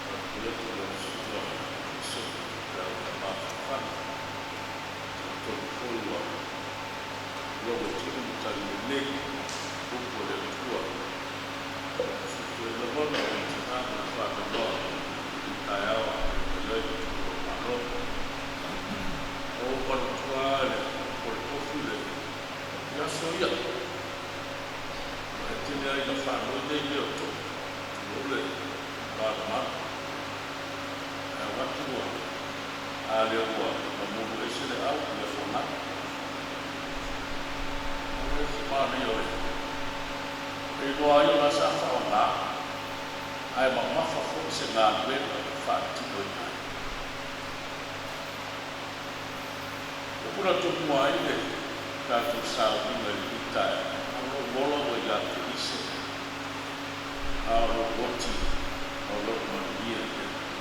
Faafetai atu i lau Susuga Pisopo Feau Tamafanafana. Talitonu foi ua logo tino ma tali lelei upu a le Atua. E lagona o le tina ma le faanoanoa i le taeao a o ai le tupu o le Malo. Ua ou manatua lava le upu a le tofi le i aso ia. E tele ai ina faanoi nei mea o tofi, tulou le manumanu. Ae avatu ua a lea ua mamulu ese le au i le fanau. O le manaia o le e iloa ai o la sa faaaoga ae mamafa foi se galuega e faatinoina ai. Upu na tomua ai le tatou sauniga i lenei taeao, o lou ola ua ia te Ise, a o lou oti o lou manuia i le Atua.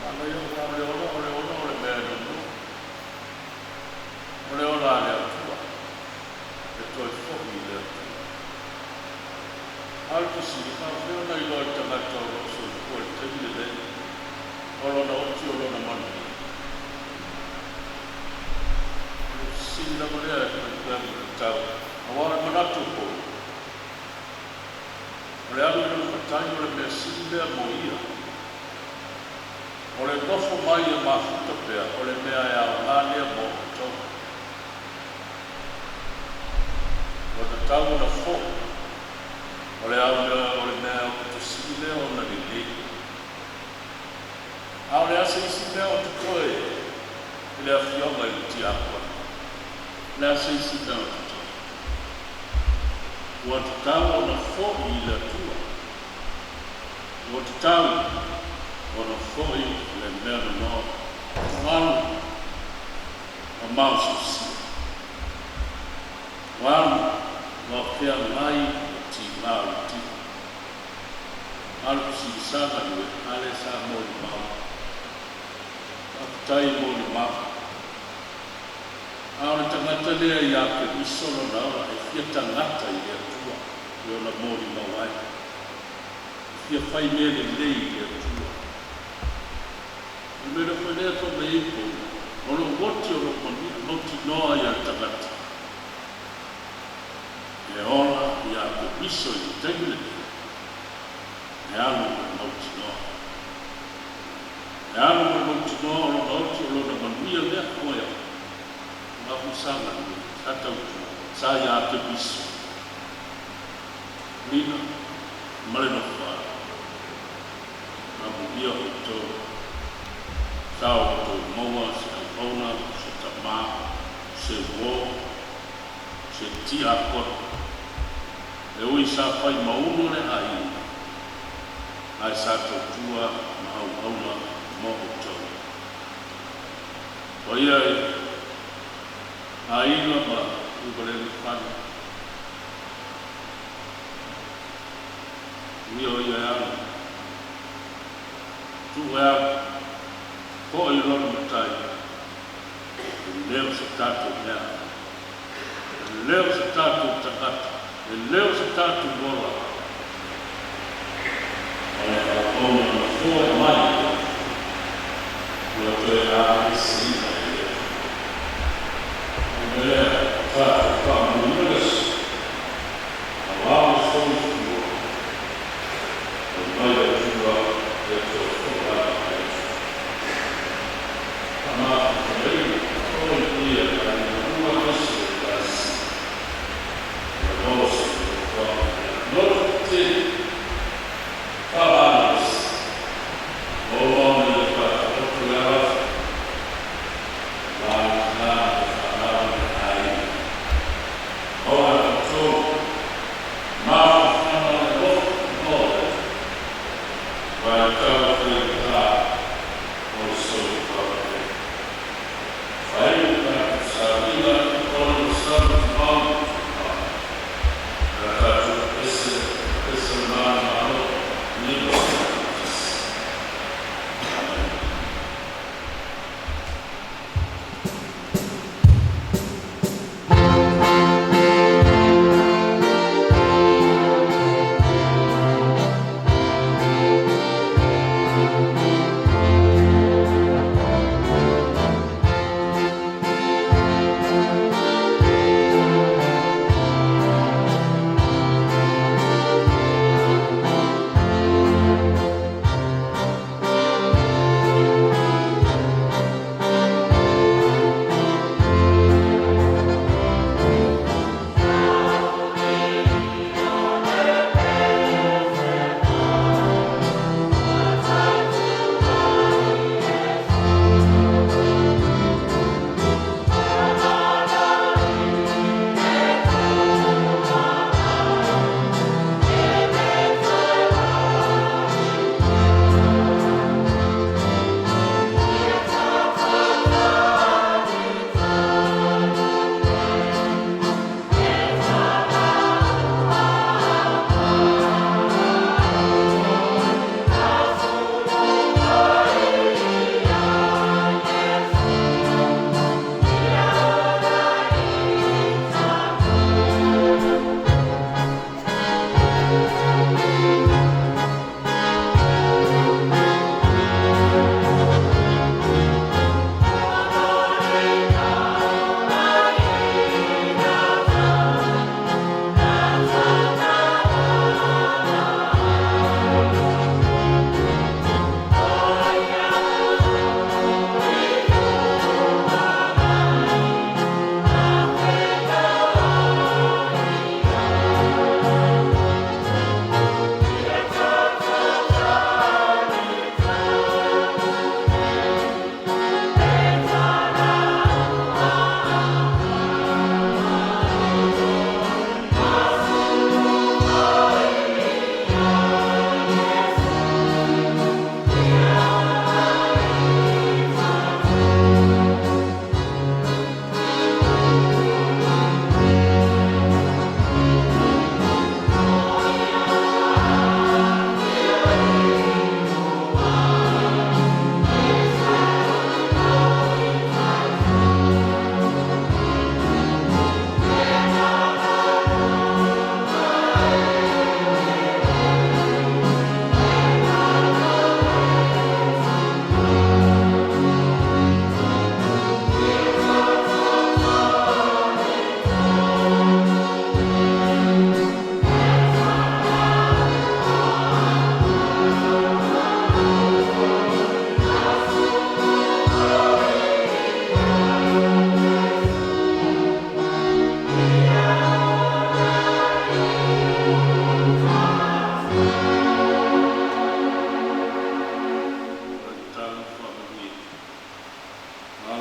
Manaia aua o le ola, o le ola o le mea e nonoa. O le ola a le Atua, e toe foi i le Atua. A o le fesili, e faapefea ona iloa e le tagata o lo o soifua i le taimi lenei o lona oti o lona manuia? O le fesili lava lea e fai pea ma tatau, aua o le manatu o Paulo, o le alu i lona matai o le mea sili lea mo ia. O le nofo mai e mafuta pea o le mea e aoga lea mo outou. Ua tatau ona foi, o le ao mea o le mea aupito sili lea ona lelei. A o le a se isi mea o totoe i le afioga i le tiakono? O le a se isi mea o totoe? Ua tatau ona foi i le Atua. Ua tatau ona foi le mea nonoa. Tuvalu ma maosiosia. Ua alu ua feagai ma tigā o le tino. Alu fesili sa galue, a lea sa molimau. Faafetai molimau. A o le tagata lea ia Keriso lona ola, e fia tagata i le Atua e ona molimau ai. E fia fai mea lelei i le Atua. O le mea lea foi lea fai mai ai Paulo, O lou oti o lou mautinoa ia le tagata e ola ia Keriso i le taimi lenei, e alu ma le mautinoa. E alu ma le mautinoa o lona oti o lona manuia lea moe au. Aua foi sa galue, sa tautua, sa ia Keriso. Lina ma le Nofoaga. Amuia outou, sa outou maua se auauna, se tamā, se uō, se tiakono. E ui sa fai mauno le aiga, ae sa tautua ma auauna mo outou. Paia i aiga ma Uvalelefani. Uia o ia e alu, tuu e alu, foʻi i lona matai, e le o se tatou mea, e le o se tatou tagata, e le o se tatou ola, o le auauna na foai mai e le Atua, ua toe aveeseina e le Atua. O le mea lea, tatou faamanuina le aso, Aua le soifua o mai le Atua e toe foai mai le Atua. Faamafanafanaina oi ia aiga lua aemaise le Ekalesia. Ia maua se nofoaga ia loto tetele faamalosi o ona ia faataoto le alafo.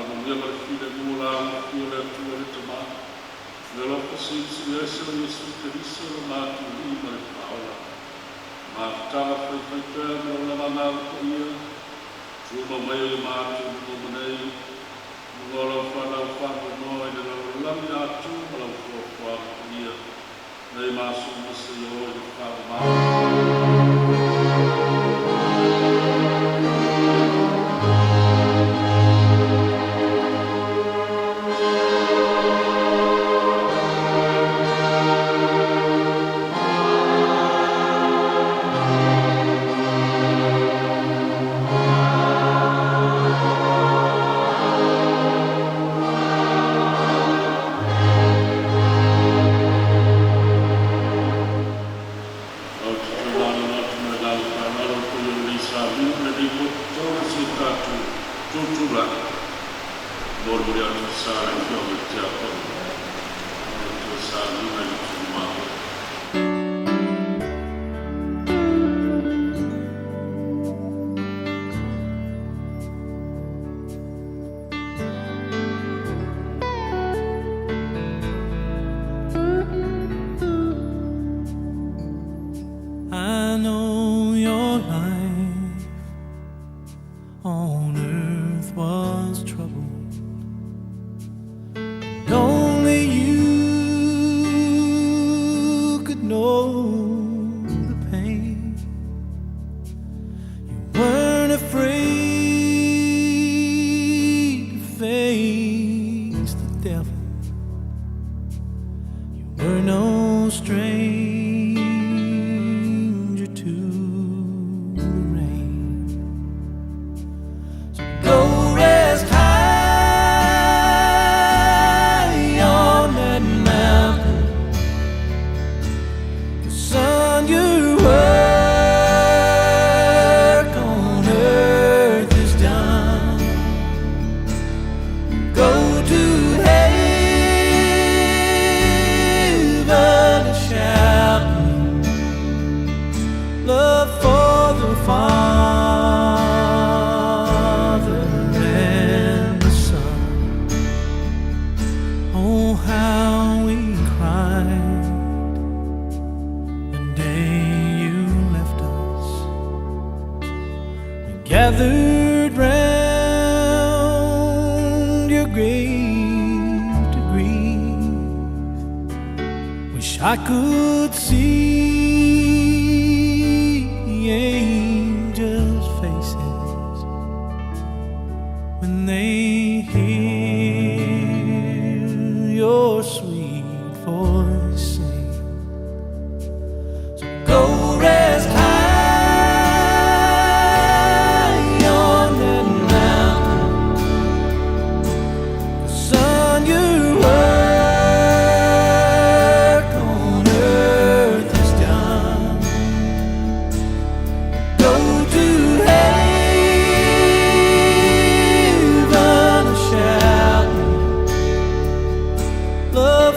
Faamanuiaga o le filemu o le Afio o le Atua le Tama, le alofa silisili ese o Iesu Keriso lo matou Alii ma le Faaola. Mafutaga faifaipea ma lona agaga paia, tumau mai ai o matou luga ma nei, luga o lau fanau faanoanoa i le lalolagi atoa ma lau foafoaga paia, nei ma aso uma seia oo i le faavavau. Ou te toe malolo atu ma le agaga faaaloalo i le paia o lenei sauniga ma lenei motu tolu o si o tatou tutulagi. E molimoli atu le sa i le Afioga i le Tiakono mo le toe sauniga i le tulimalo. I know your life on earth was troubled. And only you could know the pain. You weren't afraid to face the devil. You were no stranger to the rain. So go rest high on that mountain. 'Cause son, your work on earth is done. Go to heaven shouting love for the Father and the Son. Oh, how we cried the day you left us. We gathered round your grave to grieve. Wish I could see angels' faces when they hear your sweet voice sing. So go rest high on that mountain. Son, your work on earth is done. Go to heaven shouting love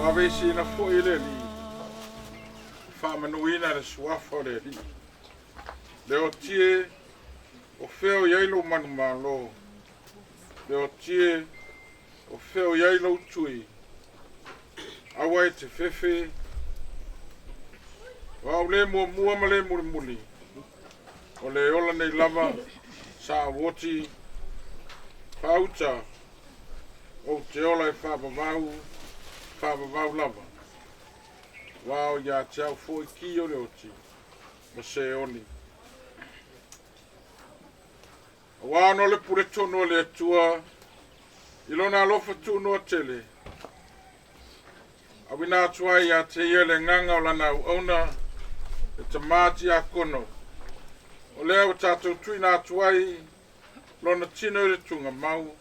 Ua aveeseina foi e le Alii, e faamanuina le Suafa o le Alii. Le oti e, o fea o i ai lou manumalo? Le oti e, o fea o i ai lou tui? Aua e te fefe, o au le muamua ma le mulimuli, o le ola nei lava sa oti faauta ou te ola e faavavau, faavavau lava. Ua o ia te au foi ki o le oti, ma Seoli. Auā ona o le puletonu a le Atua i Lona alofa tunoa tele, auina atu ai ia te Ia le agaga o Lana auauna, le Tamā Tiakono, o lea ua tatou tuuina atu ai Lona tino i le tugamau,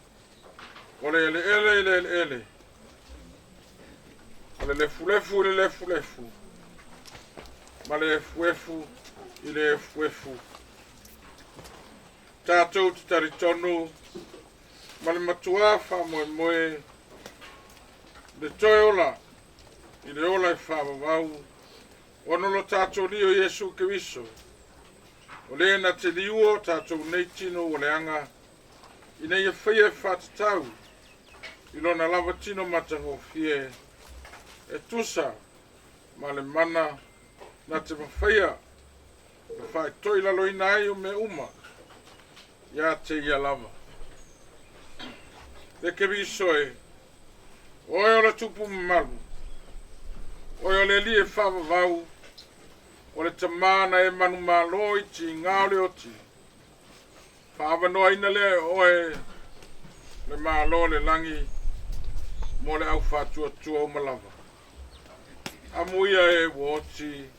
o le eleele i le eleele, o le lefulefu i le lefulefu, ma le efuefu i le efuefu. Tatou te talitonu ma le matuā faamoemoe le toe ola i le ola e faavavau ona o lo tatou Alii o Iesu Keriso, o le na te liua o tatou nei tino ua leaga, ina ia faia e faatatau i lona lava tino matagofie e tusa ma le mana na te mafaia na faatoilaloina ai o mea uma ia te ia lava. Le Keriso e, oe o le tupu mamalu, oe o le Alii e faavavau, o le Tamā na e manumalo i tiga o le oti, faaavanoaina lea e oe le Malo o le lagi mo le aufaatuatua uma lava. Amuia e ua oti,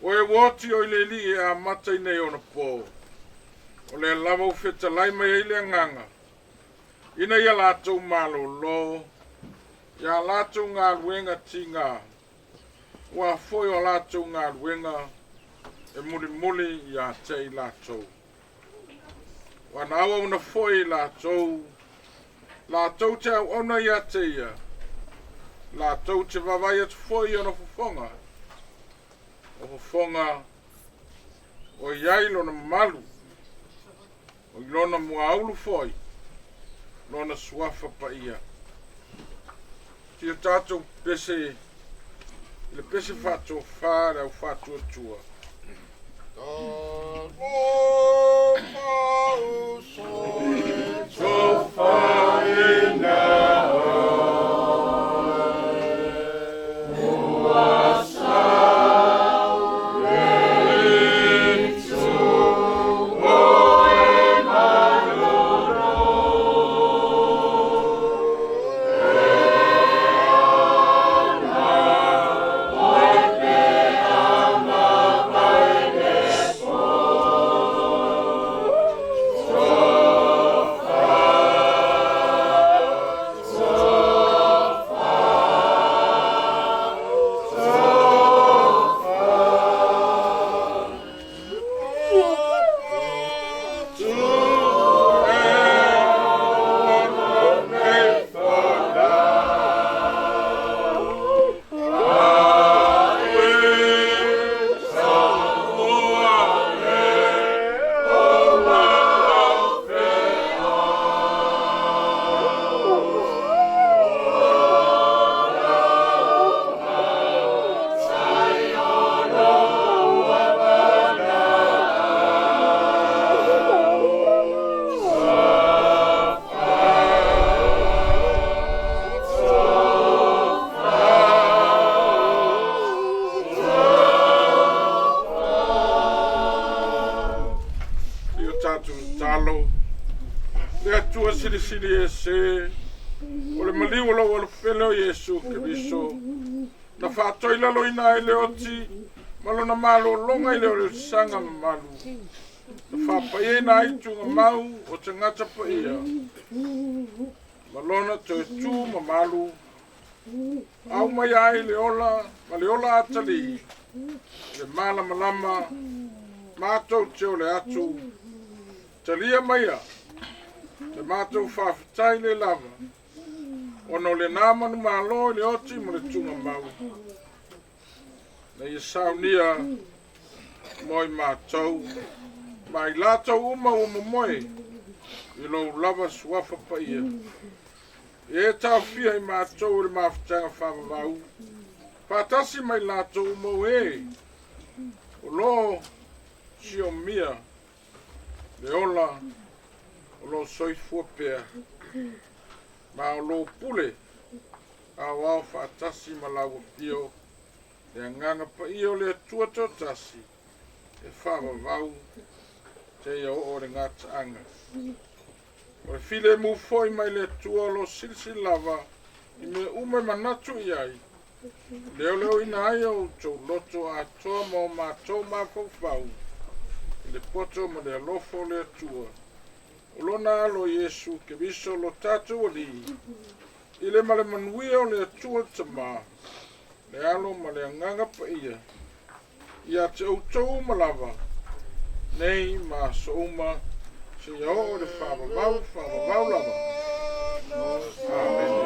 o e ua oti o i le Alii e amata i nei ona pō, o lea lava ua fetalai mai ai le agaga, ina ia latou malōlō, ia latou galuega tigā, ua foi o latou galuega e mulimuli ia te i latou. Ua na auauna foi i latou, latou te auauna ia te ia, latou te vaavaai atu foi i ona fofoga, o fofoga o i ai lona mamalu, o i lona muaulu foi, lona suafa paia. Tia tatou pese, i le pese faatofā le au faatuatua. I o tatou tatalo, le Atua Silisili Ese, o le maliu o lou alofele o Iesu Keriso, na faatoilaloina ai le oti ma lona malologa i le oleosaga mamalu, na faapaiaina ai tugamau o tagata paia, ma lona toe tu mamalu, au mai ai le ola ma le ola atalii, le malamalama, matou te ole atu, talia maia, le matou faafetai le lava, Ona o lenā manumalo i le oti ma le tugamau, na ia saunia mo i matou, ma i latou uma ua momoe i lou lava suafa paia. E taofia i matou i le mafutaga faavavau, faatasi ma i latou uma o e o lo o siomia le ola o lo o soifua pea, ma o lou pule aoao faatasi ma lau afio le Agaga Paia o le Atua toatasi e faavavau seia oo i le gataaga. O le filemu foi mai le Atua o lo o silasila lava i mea uma e manatu i ai, leoleoina ai o outou loto atoa ma o matou mafaufau i le poto ma le alofa o le Atua, o lona Alo Iesu Keriso lo tatou Alii, i le ma le manuia o le Atua le Tamā, le Alo ma le Agaga Paia, ia te outou uma lava, nei ma aso uma, seia oo i le faavavau faavavau lava. Amene.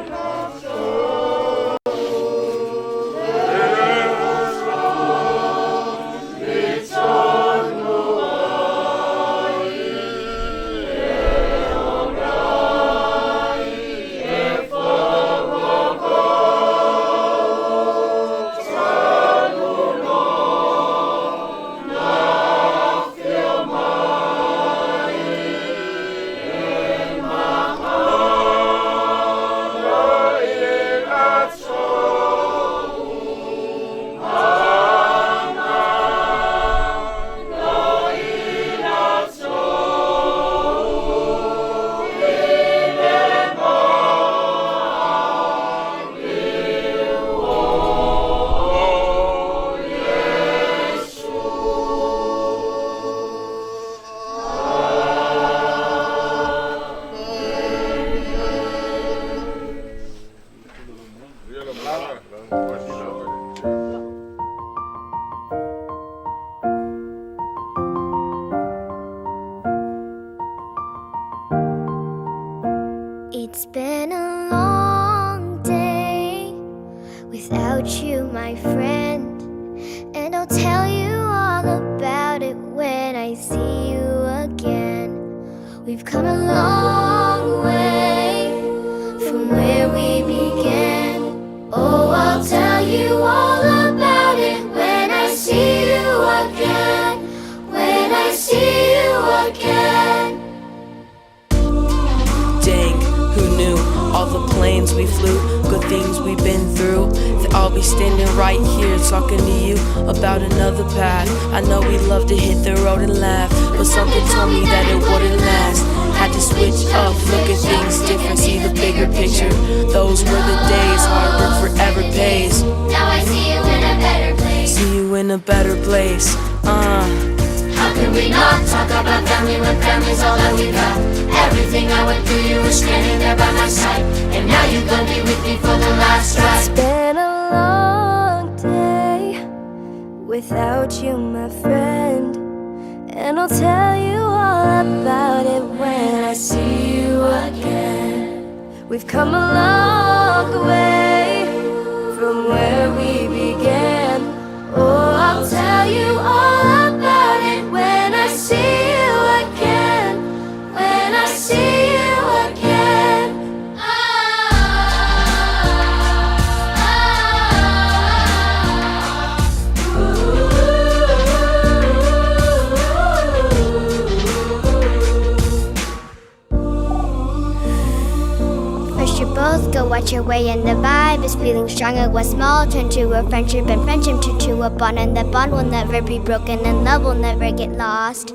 It's been a long day without you, my friend. And I'll tell you all about it when I see you again. We've come a long way from where we began. Oh, I'll tell you all about it when I see you again. When I see you again. Dang, who knew? All the planes we flew, good things we've been through. That I'll be standing right here talking to you about another path. I know we love to hit the road and laugh, but something told me that it wouldn't last. Had to switch up, look at things different, see the bigger picture. Those were the days, hard work forever pays. Now I see you in a better place. See you in a better place. How can we not talk about family when family's all that we got? Everything I went through, you were standing there by my side. And now you're gonna be with me for the last ride. It's been a long day without you, my friend. And I'll tell you all about it when I see you again. We've come a long way from where we began. Oh, I'll tell you all about it when I see you again. When I see you again. First you both go watch your way, and the vibe is feeling stronger. One small turn to a friendship, and friendship turn to a bond, and that bond will never be broken, and love will never get lost.